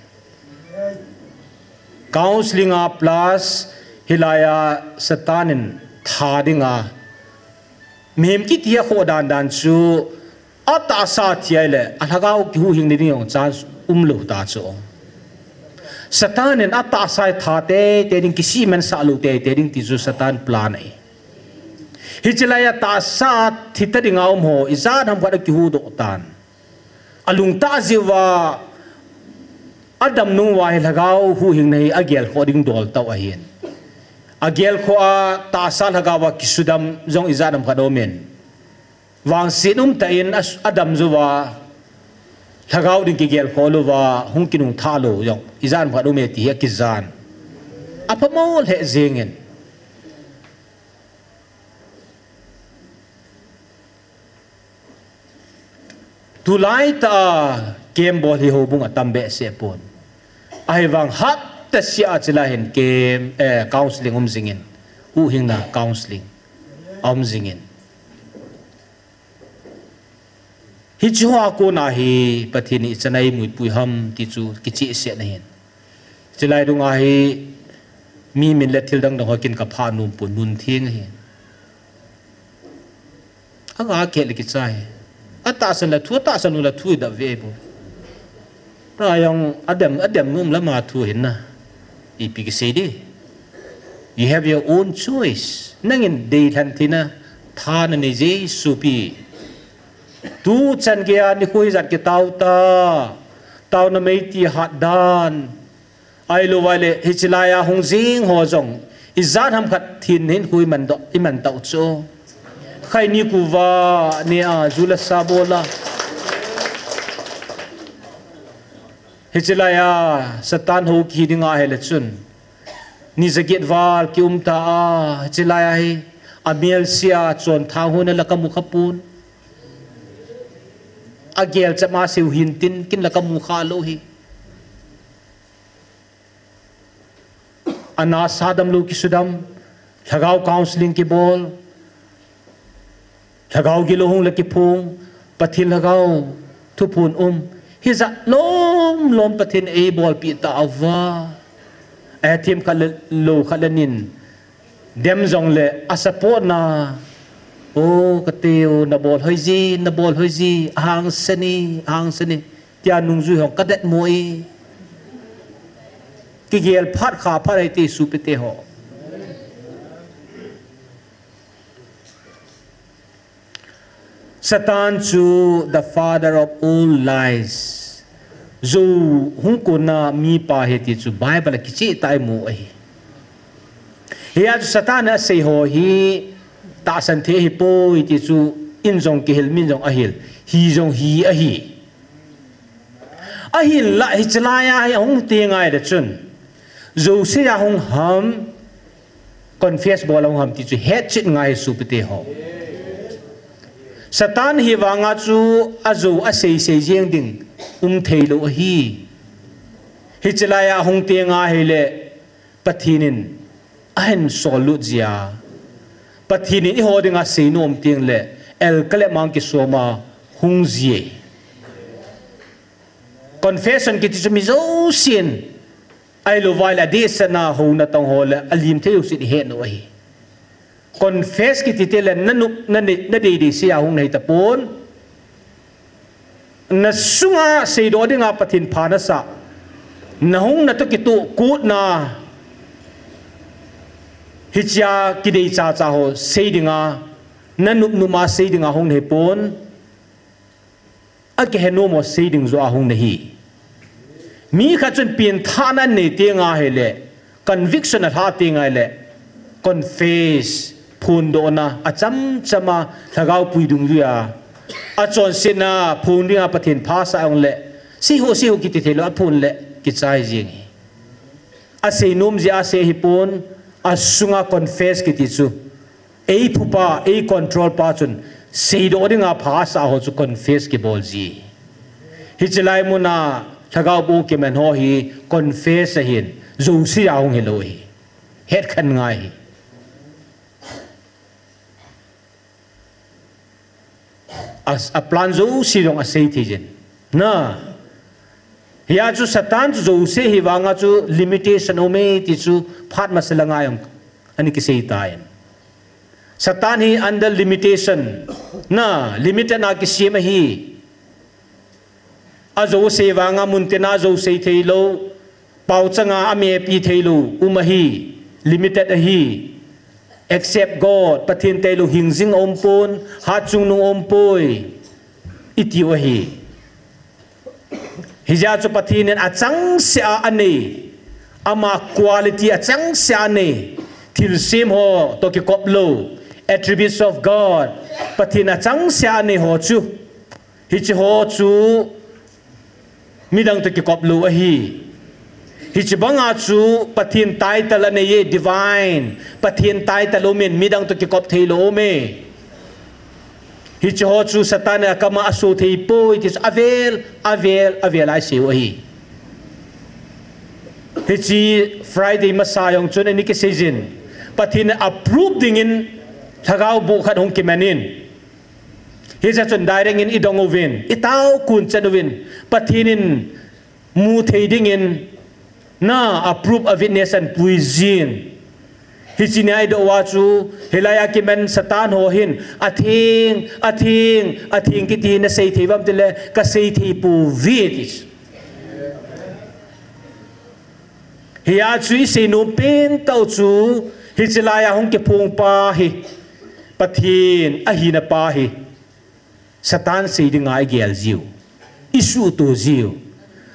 Counseling a plus hilaiya Satan in tha dinga. Mihem kiti a khoh dan dan chu atahsa thi ahile, alhagao kihuhhing ding jong chance umlou ta chu. Satan in atahsa tha teitei ding, kisih mansah lou teitei ding ti chu Satan plan ahi. Hiche laiya tahsa thi ta dinga um ho, ijat ham khat akihuhdoh tan. Alungtah jeh uva, adam nung uva hi lhagao huhhingna hi agelkhoh ding dol tah ahin. Agelkhoh a tahsa lhagao a kisudam jong ijat ham khat aumin. Vangset umtah in a, adam jouva, lhagao ding kigelkhoh louva, hung kinungthah lou jong ijat ham khat aume ti hi akijan. Apha mo lheh jengin. Tulai tah a camp bol hi houbung atam behseh pon. Ahivang hapta seh a chilai hin camp, eh, counseling um jingin. Huhhingna counseling aum jingin. Hiche hoa kona hi Pathen in ichan a eimuipui ham ti chu kichehsel ahin. Chilai dunga hi mi min le thil dang dang ho kin kaphah nom pon, mun theng ahi. Anga keh le kichai. Atahsan le thu, atahsan u le thu idah ve bou. Tua jong adem, adem nom lama thu ahin na. Ipi kisei di. You have your own choice. Nangin deilhen theina tha nanei jeh sopi. Tuchan geiya nikho ijat kitao ta. Taona meiti hat dan. Ahilou vaileh, hiche laiya hung jing ho jong, ijat ham khat thin hin khu iman doh, iman tau chu. Khaini kuva, nia, ju le sa bola. Hiche laiya, Satan hou kihi dinga ahile chun. Ni jaget val kium ta a, hiche laiya hi, amelse a chonthang hon a la kamu khapon. Agel chama seu hintin, kin la kamu khalou hi. Ana sa damlou kisudam, lhagao counseling kibol, lhagao gilou hung le kiphong, Pathen lhagao thuphon um, hijat lom lom Pathen eibolpeh tauva. Ahethem khat le lou khat le nin, dem jongle a support na, o, kati o, nabol hoiji, nabol hoiji, ahangsan e, ahangsan e. Tia nungjui hong kadet mo e. Kigel phat kha phat ahi ti sopite ho. Satan chu the father of all lies. Jou hung konna mipa ahi ti chu Bible a kicheh tah a imu ahi. Hia chu Satan in asei ho hi tahsan thei ahipoi ti chu in jong kihil, min jong ahil, hi jong hi ahi. Ahinlah hiche laiya hi ahung teng ahile chun, jouse a hung ham, confess bol a hung ham ti chu hetchet ngai sopite ho. Satan hi vanga chu ajou asei sei jeng ding um theilou ahi. Hiche laiya ahung teng ahile Pathen in ahin sollut jia. Pathen in eiho dinga seinom tengle, el kale mang kisoma hung jie. Confession kiti chu mi jousen, ahilou vaile adehset na houna tong ho le alim thei jousen ihet u ahi. Confess kiti tile nanop, nane, nadeidei seiya hung nahi tapon. Nasunga seidoh dinga Pathen pha nasah. Nahung natoh kitoh kotna. Hichea kidei chacha ho sei dinga, nanop nop a sei dinga hung nahipon. Akihenom ho sei ding joh a hung nahi. Mi khat chun pengthahna anei teng ahile, conviction alha teng ahile, confess, phondohna, achamchama, lhagao pui dungjuia, achonsetna, phon dinga Pathen pha asah jongle, seiho, seiho kiti theilou, aphon le, kichai jeng hi. Aseinom jeh a sei ahipon, asunga confess kiti chu. Eiphupa, eicontrol pa chun, seidoh dinga pha asah ho chu confess kibol ji. Hiche lai muna, lhagao bou kiman ho hi, confess ahin, jousea hung hilou hi. Hetkhen ngai hi. A, aplan jouse jong asei thei jin. Na. Hia chu Satan chu jouse hi vanga chu limitation aume ti chu phat masa langa jong ana kisei tan. Satan hi under limitation. Na, limited a kisem ahi. Ajouse vanga muntina jouse theilou, paochanga amepi theilou, um ahi, limited ahi. Except God, Pathen tailou hingjing aumpon, hatchungnung aumpoi, itiu ahi. Hijeh chun Pathen in achangseh a anei, ama quality achangseh a anei, thilsem ho toh kikop lou, attributes of God, Pathen achangseh a anei ho chu, hiche ho chu midang toh kikop lou ahi. Hiche banga chu Pathen title anei e, divine. Pathen title aumin, midang toh kikop theilou aume. Hiche ho chu Satan in akam a aso theipoi ti chu avel, avel, avel a isei u ahi. Hiche Friday masa jong chun eini kiseijin, Pathen in approve dingin lhagao boh khat hung kiman in. Hijeh chun direct in idong uvin, itao kun chan uvin, Pathen in mu thei dingin na approve a witness ahin puijin. Hiche nia idoh uva chu, hilai a kiman Satan ho hin, atheng, atheng, atheng kiti nasei thei uvam tile, kasei thei pouve ti chu. Hia chu isei nom pen tah u chu, hiche lai a hung kiphong pa hi, Pathen ahina pa hi, Satan sei dinga igel jiu, isuhto jiu.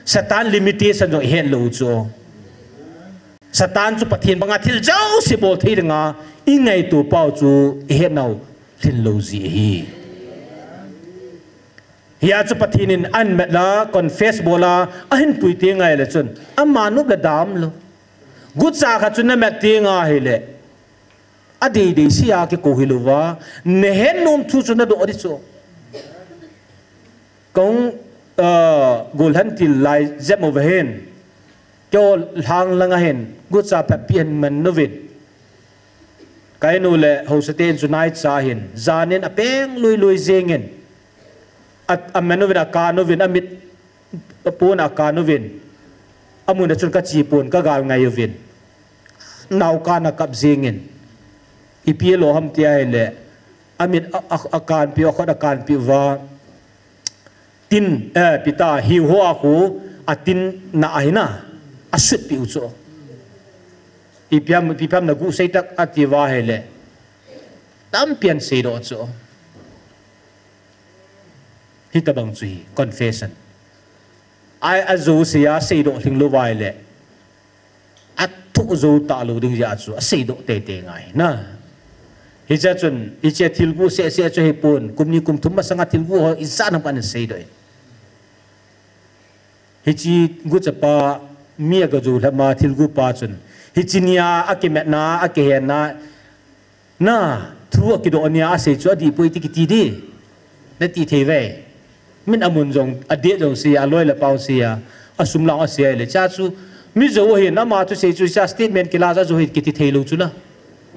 Satan limitation jong ihet lou u chu. Satan chu Pathen banga thil jouse bol thei dinga ingaito pau chu ihet nau lhin lou ji ahi. Hia chu Pathen in ahin mat la, confess bol a, ahin pui teng ahile chun, ama nop le dam lou. Gucha khat chu namat teng ahile, adeidei sea kikou hilouva, nahet nom thu chu nadoh di chu. Kahung, ah, golhang til lai jep uva hin, keiho lhang langa hin gucha phatpi ahin man uvin, ka inu le haosa ten chu naicha hin, jan in apeng lui lui jengin, a, aman uvin, akan uvin, amit pon akan uvin, amun a chun kache pon, kagal ngai uvin, naokan akap jengin, ipi alo ham ti ahile, amit a, a, akanpi u, akhut akanpi uva, tin, eh, ipi ta, hiu ho a khu, atin na ahina, asutpi u chu. Ipi ham, ipi ham naguh sei tak ati uva ahile, tampi ahin seidoh chu. Hitobang chu hi, confession. Ai, ajou sei a seidoh lhing lou uva ahile, athoh jou talou ding jeh a chu aseidoh teitei ngai na. Hiche chun, hiche thilguh seh seh chu hipon, kum ni kum thum masanga thilguh ho ijat ham khat ahin seidoh in. Hiche guchapa, mi aga jou lhama thilguh pa chun, hiche nia akimatna, akihenna, na, thu akidoh nia asei chu adih poi ti kiti di. Nati thei uve. Min amun jong, adate jong sei a, aloi le apao sei a, asum lang asei a ahile, chua chu, mi jou ahin, ama thusei chu, chua statement kila chu ajou ahi kiti thei lou chu la.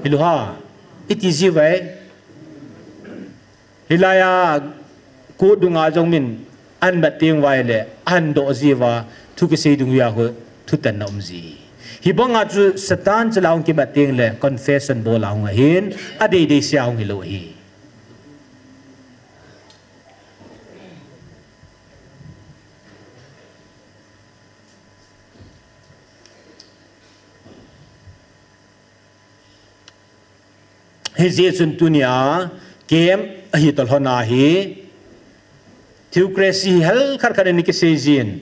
Hilou ham. Iti ji uve. Hilai a, court dunga jong min ahin mat teng uva ahile, ahin doh ji uva, thu kisei dungjui a khu, thutanna um ji. Hibanga chu Satan chu la hung kimat teng le, confession bol a hung ahin, adeidei sea hung hilou ahi. Hijeh chun tunia camp ahi toh lhon ahi, theocracy hi hal khat khat in kisei jin.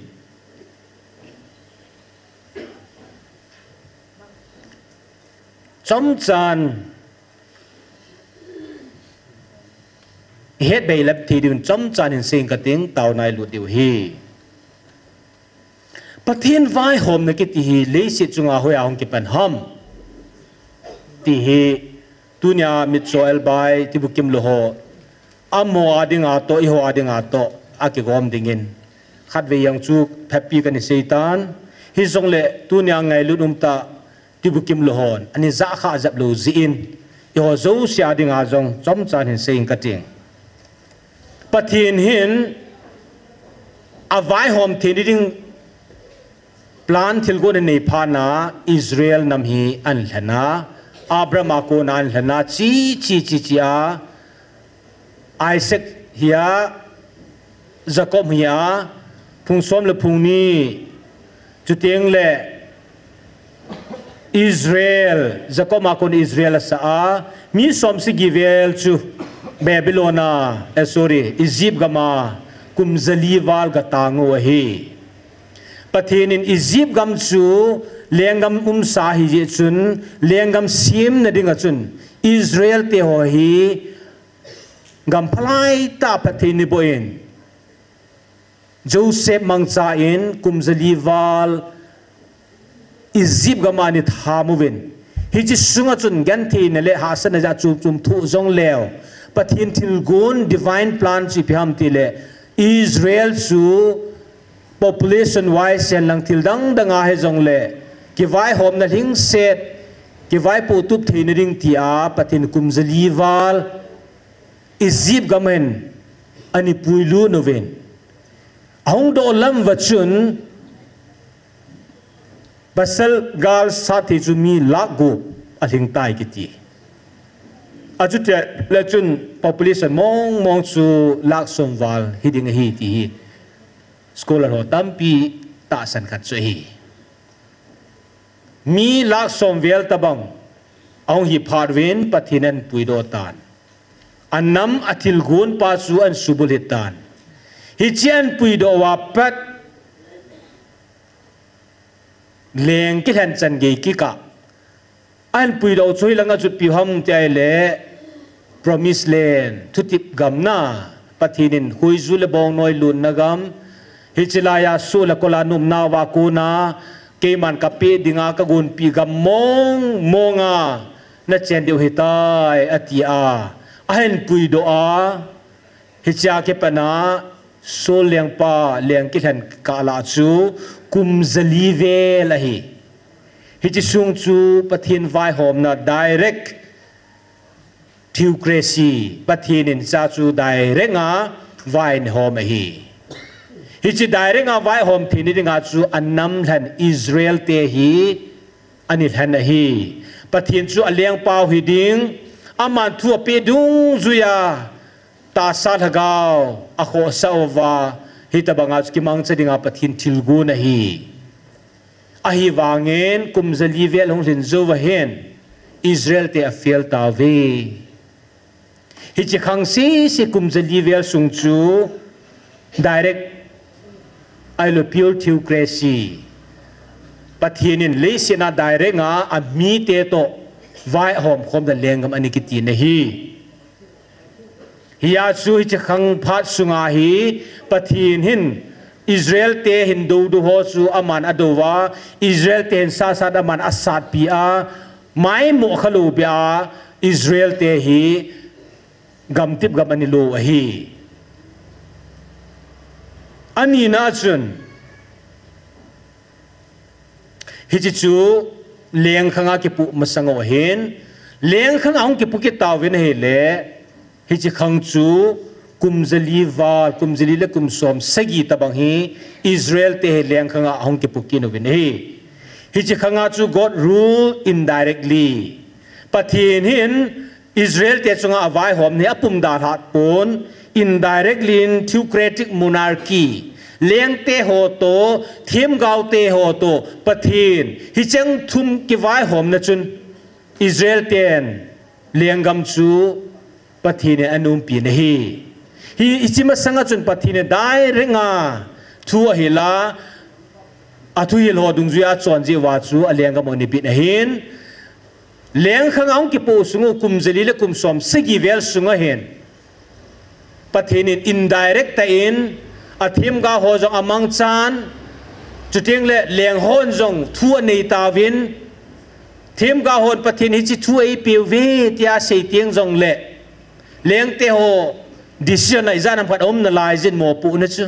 Chomchan ihet bei lep thei diuvin chomchan hin sei inge kating, taona ilut diu ahi. Pathen vaihomna kiti hi leiset chunga hoiya hung kipan ham? Ti hi tunia mitcho elbai, tibukim lou ho, amaho a dinga toh, eiho a dinga toh, akigom dingin. Khatvei jong chu phatpi kana sei tan, hijongle tunia ngailut umtah, tibukim lou hon, ana jahkhah jep lou jeh in, eiho jouse a dinga jong chomchan hin sei inge kating. Pathen hin avaihom theina ding plan thilgon anei phat na Israel nam hi ahin lhen a, Abraham a kona ahin lhen a, chi, chi, chi, chi a, Isaac hi a, Jacob hi a, phung som le phung ni, chuteng le Israel, Jacob a kon Israel asa a, mi som sagi vel chu Babylon a, eh, sorry, Egypt gam a kum jali val gatang u ahi. Pathen in Egypt gam chu lenggam umsa ahi jeh chun, lenggam semna dinga chun Israel te ho hi gam phalai tah phatthei ni boh in, Joseph mangcha in kum jali val Egypt gam a ana tham uvin. Hiche sunga chun gentheina le hahsatna jat chom chom thoh jongleu, Pathen thilgon, divine plan chu ipi ham tile, Israel chu population wise hen lang thil dang dang a hijongle, kivaihomna lhingset, kivaipoh tup theina ding tia Pathen kum jali val Egypt gam a hin ana puilut uvin. Ahung doh lam uva chun, pasal gal sat thei chu mi lakh gup alhing tai kiti. Achuti le chun population mong mong chu lakh som val hiding ahi ti hi scholar ho tampi tahsan khat chu ahi. Mi lakh som vel tobang ahung hi phat uvin Pathen in ana puidoh tan. Anam athilgon pa chu ana subulhit tan. Hiche ana puidoh uva pat leng kilhen chan gei kikah. Ana puidoh chu hilanga chu ipi ham ti ahile, Promised Land, thutep gam na, Pathen in khoiju le bongnoi lutna gam, hiche laiya soh le kol a nomnauva kona, keiman kapeh dinga kagonpeh gam mong monga nachen diu ahitai, atia ahin puidoh a, hichea kipatna Saul lengpa leng kilhen kah lah chu kum jali vel ahi. Hiche sung chu Pathen vaihomna direct theocracy, Pathen in hichea chu direct a vai ana hom ahi. Hiche direct a vaihom theina dinga chu anam lhen Israel te hi ana lhen ahi. Pathen chu alengpau hiding, aman thu apeh dungjuiya tahsa lhagao akhohsah uva, hitobanga chu kimangcha dinga Pathen thilgon ahi. Ahivangin kum jali vel ahung lhin jouva hin Israel te afail tauve. Hiche khang sese kum jali vel sung chu direct, ahilou pure theocracy, Pathen in leiset a direct a amite toh vaihom khomna lenggam ana kiti ahi. Hia chu hiche khang phat sunga hi Pathen hin Israel te hin doudou ho chu aman adou uva, Israel te hin satsat aman asatpi a, maimoh khalou beh a Israel te hi gamtep gam ana lo u ahi. Anina chun, hiche chu lengkhanga kipoh masang u ahin, lengkhanga hung kipoh kit tauvin ahile, hiche khang chu kum jali val, kum jali le kum som sagi tobang hi Israel te hi lengkhanga ahung kipoh kit uvin ahi. Hiche khanga chu God rule indirectly. Pathen hin Israel te chunga avaihomna hi apum dalhah pon, indirectly in theocratic monarchy, lengte ho toh, themgao te ho toh, Pathen, hicheng thum kivaihomna chun Israel ten lenggam chu Pathen in ana umpi ahi. Hi, hiche masanga chun Pathen in direct a thu ahil a, athuhil ho dungjuiya achon jeh uva chu alenggam u ana bit ahin. Lengkhanga hung kipoh sung u kum jali le kum som sagi vel sunga hin Pathen in indirect tah in athemgao ho jong amangchan, chuteng le leng hon jong thu anei tauvin, themgao hon Pathen hiche thu eipeuve tia asei teng jongle, lengte ho decision a ijat ham khat aum nalaijin mopohna chu.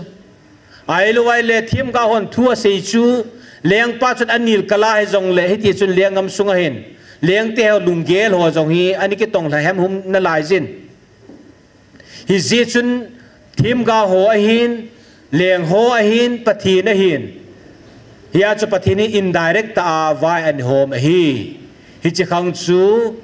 Ahilou ahile themgao hon thu asei chu, lengpa chun anel kala hijongle, hiti chun lenggam sunga hin lengte ho lunggel ho jong hi ana kitong lha hemhum nalaijin. Hijeh chun themgao ho ahin, leng ho ahin, Pathen ahin, hia chu Pathen hi indirect tah a vai ana hom ahi. Hiche khang chu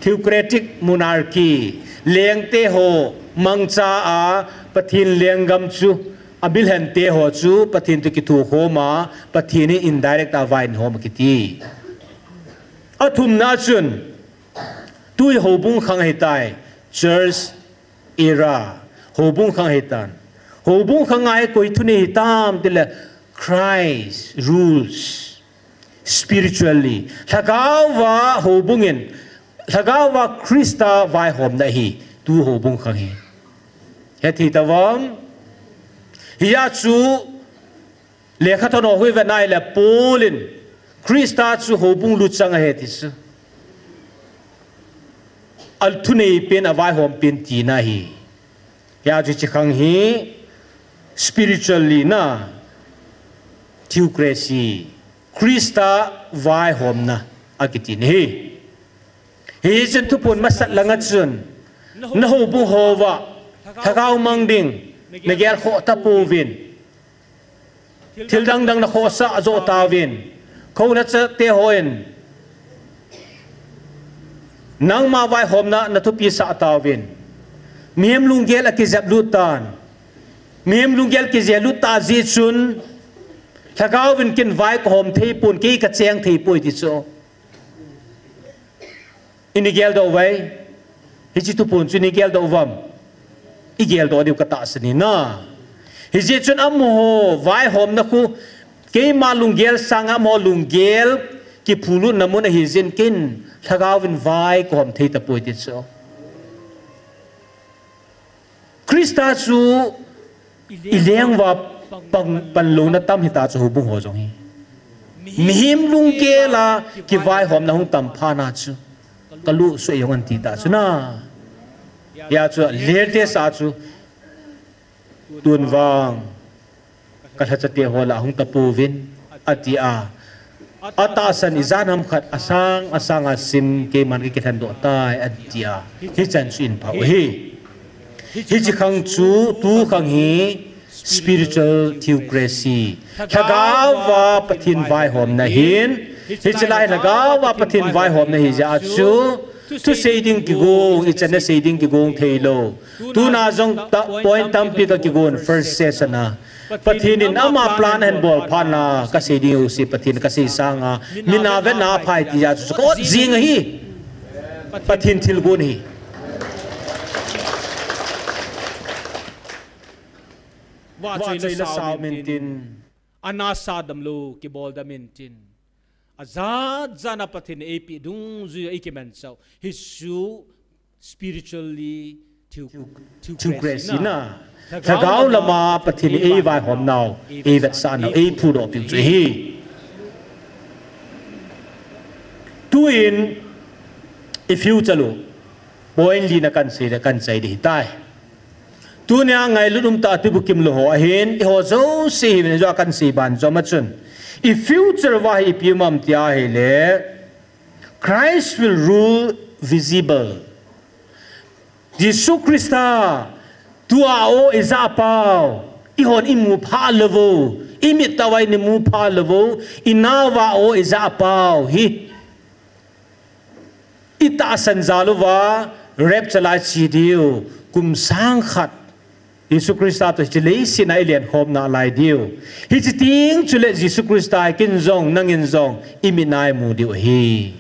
theocratic monarchy, lengte ho mangcha a Pathen lenggam chu Abilhente ho chu Pathen toh kithokhom a, Pathen in indirect a vai ahom akiti. Athumna chun, tui houbung khang ahitai, church era, houbung khang ahitan. Houbung khang a hi koi thunei hitam tile, Christ rules spiritually. Lhagao va houbung in, Lhagao va Christa vaihomna ahi, tu houbung khang hi. Hethei tauvem? Hia chu, lekhathot ho hi ve nai le Paul in, Christa chu houbung luchang ahi ti chu. Athunei pen, avaihom pen tina ahi. Hia chu hiche khang hi spiritually na, theocracy, Christa vaihomna akiti ahi. Hichun thuphon masat langa chun, na houbung hoa, lhagao mang ding, nagel khoh tapouvin. Thil dangdang nakhohsah joh tauvin. Kho nachate hon, nangma vaihomna nathupi sah tauvin. Mihem lunggel akijep lut tan. Mihem lunggel kijep lut tah jeh chun, Lhagao vin ken vai kahom thei pon, kei kacheng thei poi ti chu. Ini geldoh uve? Hiche thuphon chu ini geldoh uvam? I geldoh diu katahsan e na. Hijeh chun amaho vaihomna khu, keima lunggel sanga amaho lunggel kiphulutna mun ahi jeh in ken Lhagao vin vai kahom thei tapoi ti chu. Christa chu i leng uva pan, panlouna tam hita chu houbung ho jong hi. Mihem lunggel a kivaihomna hung tam phat na chu, kalu sui jong anti ta chu na. Hia chu latest a chu, tun vang kalhachate ho lah hung tapouvin, ati a. Atahsan ijat ham khat asang, asang a sim keiman kakilhen doh tai, ati a. Hichan chu in pha u ahi. Hiche khang chu, tu khang hi spiritual theocracy, Lhagao va Pathen vaihomna ahin. Hiche lai Lhagao va Pathen vaihomna ahi jeh a chu, thusei ding kigong, ichan a sei ding kigong thei lou. Tuna jong ta, point tampi kakigon first session a. Pathen in ama plan ahin bol phat na, kasei ding jouse Pathen kasei sanga, mi na ve na phai ti jeh chu ka ot jing ahi. Pathen thilgon ahi. Vahchoi le sao min tin. Ana sa damlou, kibol dam in tin. Ajat jat a Pathen in eipeh dungjui a ikimanchah u. Hichu spiritually theo-, theocracy na. Lhagao lama Pathen in eivaihom nau, eivetsah nau, eiphudoh piu chu ahi. Tuin, i future u, point li na kahin sei le kahin chai ding ahitai. Tunia ngailut umtah a tuibukim lou ho ahin, eiho jouse hi, ven jo a kahin sei ban jom a chun. I future uva hi ipi um am tia ahile, Christ will rule visible. Jesu Christa, tua o ija pau, eihon imu pha lou u, imit tah uva imu pha lou u, inao va o ija pau hi. Itahsan jal uva, rapture lai che diu, kum sang khat. Jesu Christa toh hiche leiset a ilenkhom nalai diu. Hiche teng chule Jesu Christa hi ken jong, nangin jong, imit a imu diu ahi.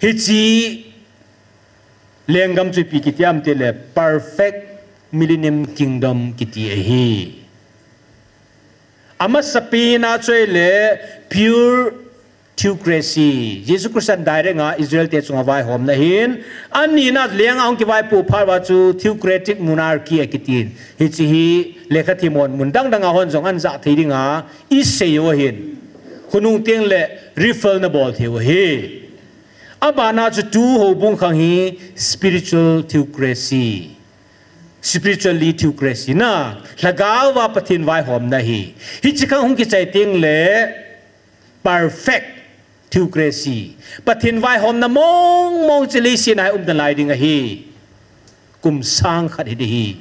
Hiche lenggam chu ipi kiti am tile perfect millennium kingdom kiti ahi. Amasapen a chu ahile pure theocracy. Jesu Christa in direct a Israel te chunga vaihomna ahin. Anina leng a hung kivaipoh phat uva chu theocratic monarchy akitin. Hiche hi lekhathim hon mun dang dang a hon jong ahin jah thei dinga isei u ahin. Khonung teng le refer na bol thei u ahi. Abana chu tu houbung khang hi spiritual theocracy. Spiritually theocracy na, lhagao va Pathen vaihomna ahi. Hiche khang hung kichai teng le perfect theocracy. Pathen vaihomna mong mong chu leiset a hi um nalai ding ahi. Kum sang khat hi ding ahi.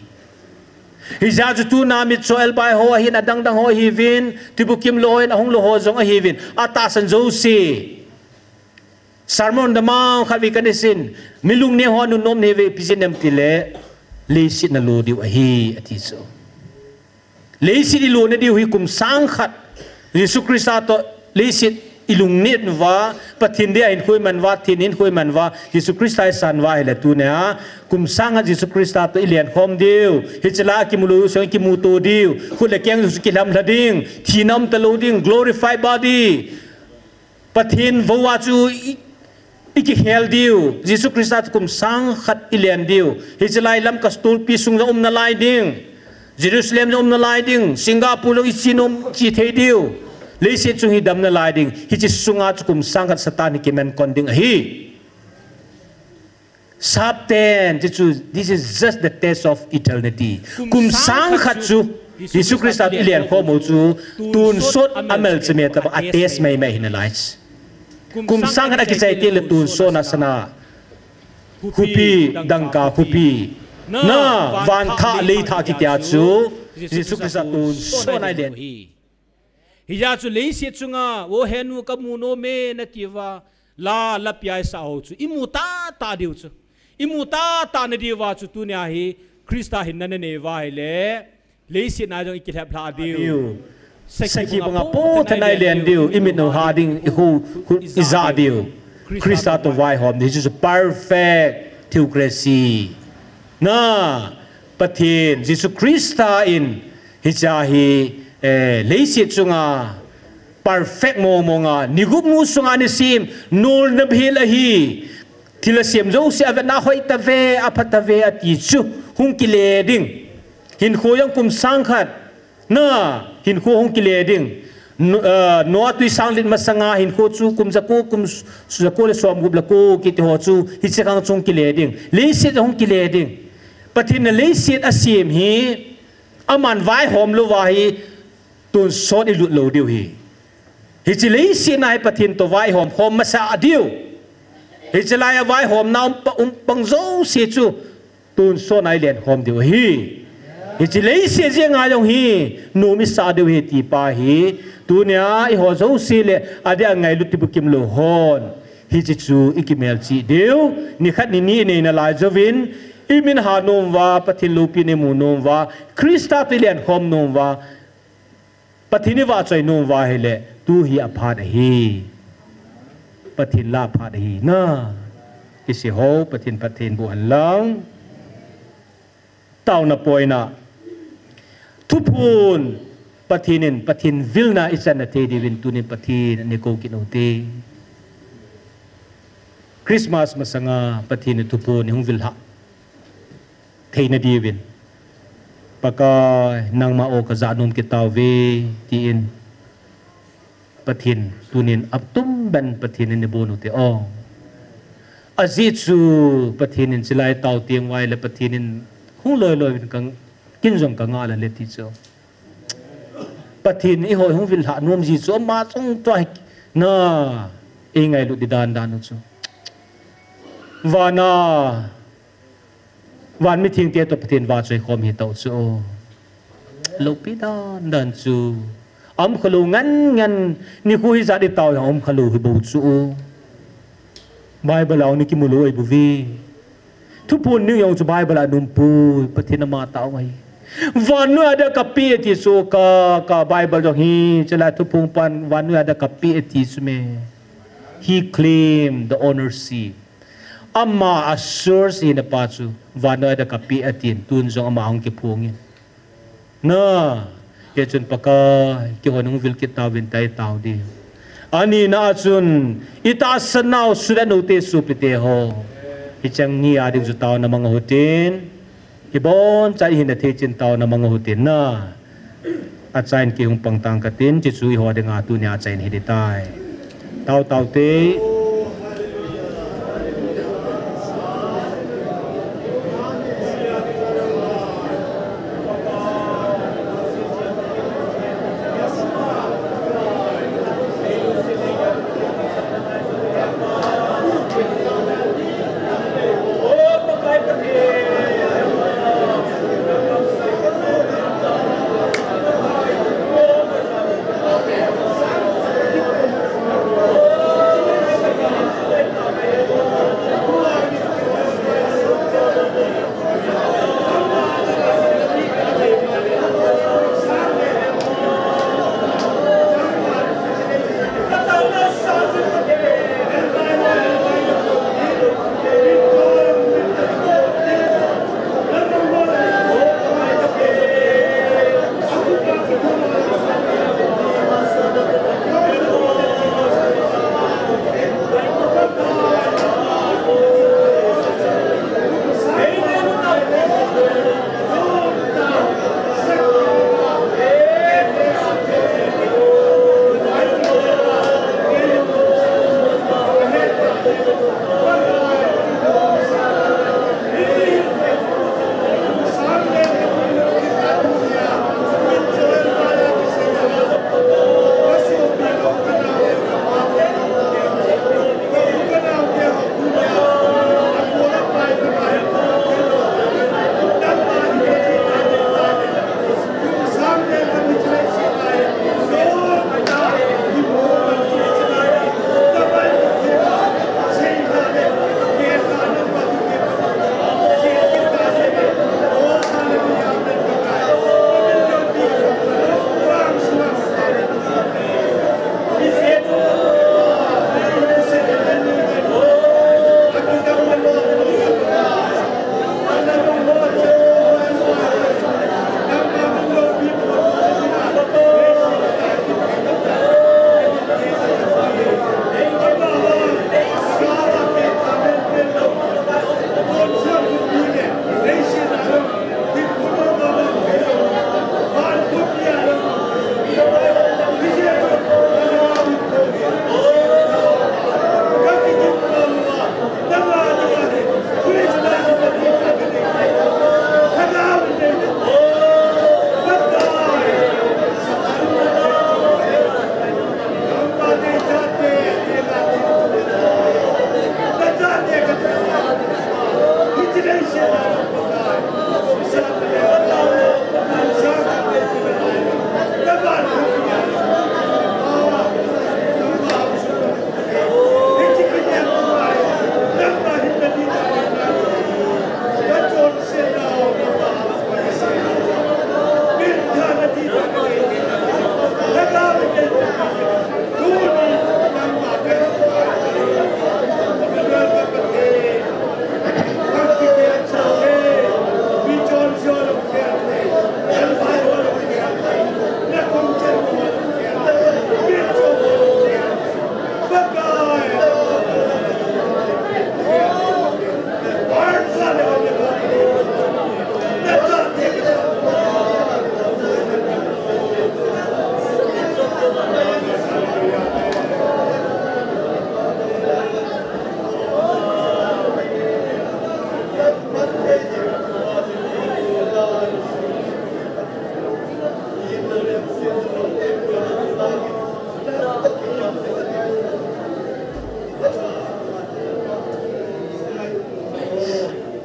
Hijeh a chu tuna mitcho elbai ho ahin, adang dang ho ahiuvin, tuibukim lou ho ahin, ahung lou ho jong ahiuvin, atahsan jouse. Sermon damang khat vei kahin seiyin, mi lungneo ho nunnom nahi uve, ipi jeh ham tile, Leiset nalo diu ahi, ati chu. Leiset ilona diu hi kum sang khat. Jesu Christa toh leiset ilungnet uva, Pathen dia hinkho iman uva, thin hinkho iman uva, Jesu Christa isan uva ahile tunia kum sang khat Jesu Christa toh ilenkhom diu. Hiche lai a kimu lou sung kimuto diu. Khut le keng jong chu kilhamlha ding. Thina umtalou ding. Glorified body. Pathen vou a chu i, ikikhel diu. Jesu Christa toh kum sang khat ilen diu. Hiche lai Lamka stolpi sung jong umnalai ding. Jerusalem jong umnalai ding. Singapore jong ichi nom chi thei diu. Leiset chung hi damnalai ding. Hiche sunga chu kum sang khat Satan hi kimankon ding ahi. Sapten, chu chu, this is just the test of eternity. Kum sang khat chu, Jesu Christa toh ilenkhom u chu, tonsot a melchihna tobang a test maimai hinalai. Kum sang khat akichai teng le tonsot a sana, khopi, dangka khopi, na, van thah, lei thah kitia chu, Jesu Christa tonsot a ilen. Hijeh chun leiset chunga, o henu kamu nom e nati uva, la, la pia isah ho chu imu tahtah diu chu. Imu tahtah na diuva chu tunia hi Christa hinna nanei uva ahile, leiset na jong ikilheplhah diu. Sakhi banga pothen a ilen diu, imit u ha ding, ikhu, khu, ija diu. Christa toh vaihom diu, hichu perfect theocracy. Na, Pathen, Jesu Christa in, hiche hi, eh, leiset chunga, perfect mong monga, ni gup mu sunga ni sim, nolna bihil ahi, thil asem jouse avetna hoi tave, apha tave ati chu, hung kile ding. Hinkho jong kum sang khat, na, hinkho hung kile ding. No, eh, Noah twisang lit masanga hinkho chu kum jako, kum s-, jako le somgup le ko kiti ho chu, hiche khang chu hung kile ding. Leiset hung kile ding. Pathen in leiset asem hi, aman vaihom louva hi, tonsot ilut lou diu ahi. Hiche leiset na hi Pathen toh vaihom khom masa diu. Hiche lai a vaihomna um pa, um pang jouse chu tonsot a ilenkhom diu ahi. Hiche leiset jenga jong hi nom isah diu ahi ti pa hi. Tunia eiho jouse le adeh a ngailut tibukim lou hon, hiche chu ikimelchih diu. Nikhat nini inei nalai jouvin, imin ha nom uva, Pathen loupina imu nom uva, Christa toh ilenkhom nom uva, Pathen ivahchoi nom uva ahile, tu hi aphat ahi. Pathen la aphat ahi. Na, kisih ho, Pathen, Pathen boh hen lang. Taona poina. Thuphon, Pathen in, Pathen vilna ichan na thei diuvin tunin Pathen in eikou kit u hite. Christmas masanga Pathen in thuphon ihung vil lhah theina diuvin, Pakai, nangma o kajah nom kit tauve, tin Pathen tunin atum ben Pathen in eibon u hite o. Ajeh chu Pathen in chulai tao teng uva ahile Pathen in hung loi loi uvin ka, kin jong kangah lale ti chu. Pathen in eiho hung vil lhah nom ji chu ama chung tua hi na, eingailut di dan dan u chu. Vana, van mithengte toh Pathen vahchoi khom hi tao chu. Loupi dan dan chu. Aum khalou ngen ngen, nikho hijat itao hi aum khalou hi bou chu. Bible a jong ni kimu lou ahi bouve. Thuphon ning jong chu Bible a aum poi, Pathen ama tao ahi. Vannoi a dia kapeh ati chu ka, ka Bible jong hi, chulai thuphon pan vannoi a dia kapeh ati chu me. He claimed the ownership. Ama a source hina pa chu, vannoi a dia kapeh atin, tun jong ama hung kiphongin. Na, hichun Pakai, keihon hung vil kit tauvin tai tao di. Ani na a chun, itahsan nau sudan u te supite ho. Hicheng ni a ding chu taona mang u hitin. Ibon cha ihin a thei chin taona mang u hitin na. Achain kei hung pang tang katin, chuchu eiho dinga tunia achain hi di tai. Tao tao te.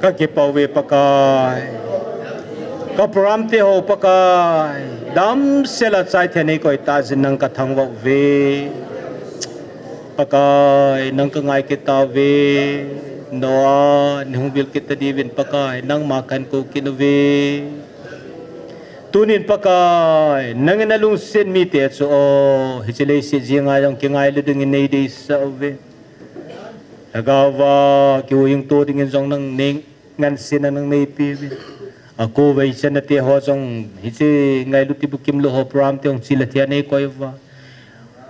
Kakipah uve Pakai. Ka program te ho Pakai, damsel a chai thei nei koi tah jeh in nang kathangvah uve. Pakai, nang kangai kit tauve. Noah, nei hung vil kit ta diuvin Pakai, nangma kahin kou kit uve. Tunin Pakai, nangin nalungset mite chu o, hiche leiset jenga jong kingailu dingin nei deisah uve. Lhagao va, kihuhhingto dingin jong nang nei ngansena nang neipeuvin. Akou vei channa te ho jong hiche ngailu ti bukim lou ho program te hung chil a thei a nei koi uva.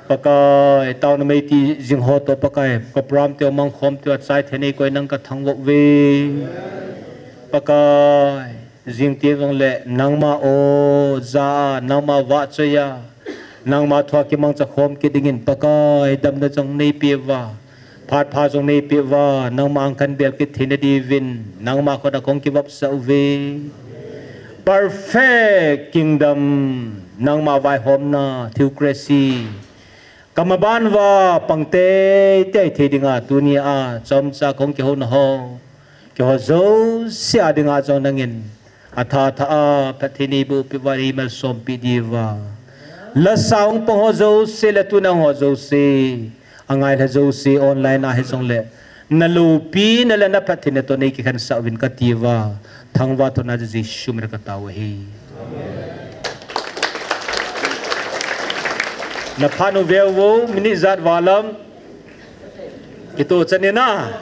Pakai, taona meiti jing ho toh Pakai, ka program te mangkhom te a chai thei nei koi nang kathangvah uve. Pakai, jing te jongle nangma o, ja a, nangma vahchoi a, nangma thua kimangcha khom kit dingin Pakai, damna jong neipeh uva. Phat pha jong neipeh uva, nangma ang kahin bel kit theina diuvin, nangma khut a kahung kivopsah uve. Perfect kingdom, nangma vaihomna, theocracy. Kamaban uva pang teitei thei dinga, tunia chomcha kahung kihouna ho, keiho jouse a dinga jong nangin atha tha a phatthei neiboh peh uva, neimalsom peh diuva. Lasa hung pang ho jouse le tuna hung ho jouse, angailha jouse online a hijongle, naloupina le naphattheina toh neikikhen sah uvin kati uva. Thangvah thohna Jesu min a katao ahi. Naphat uveu vo, minute ijat val am. Kitoh chan in a.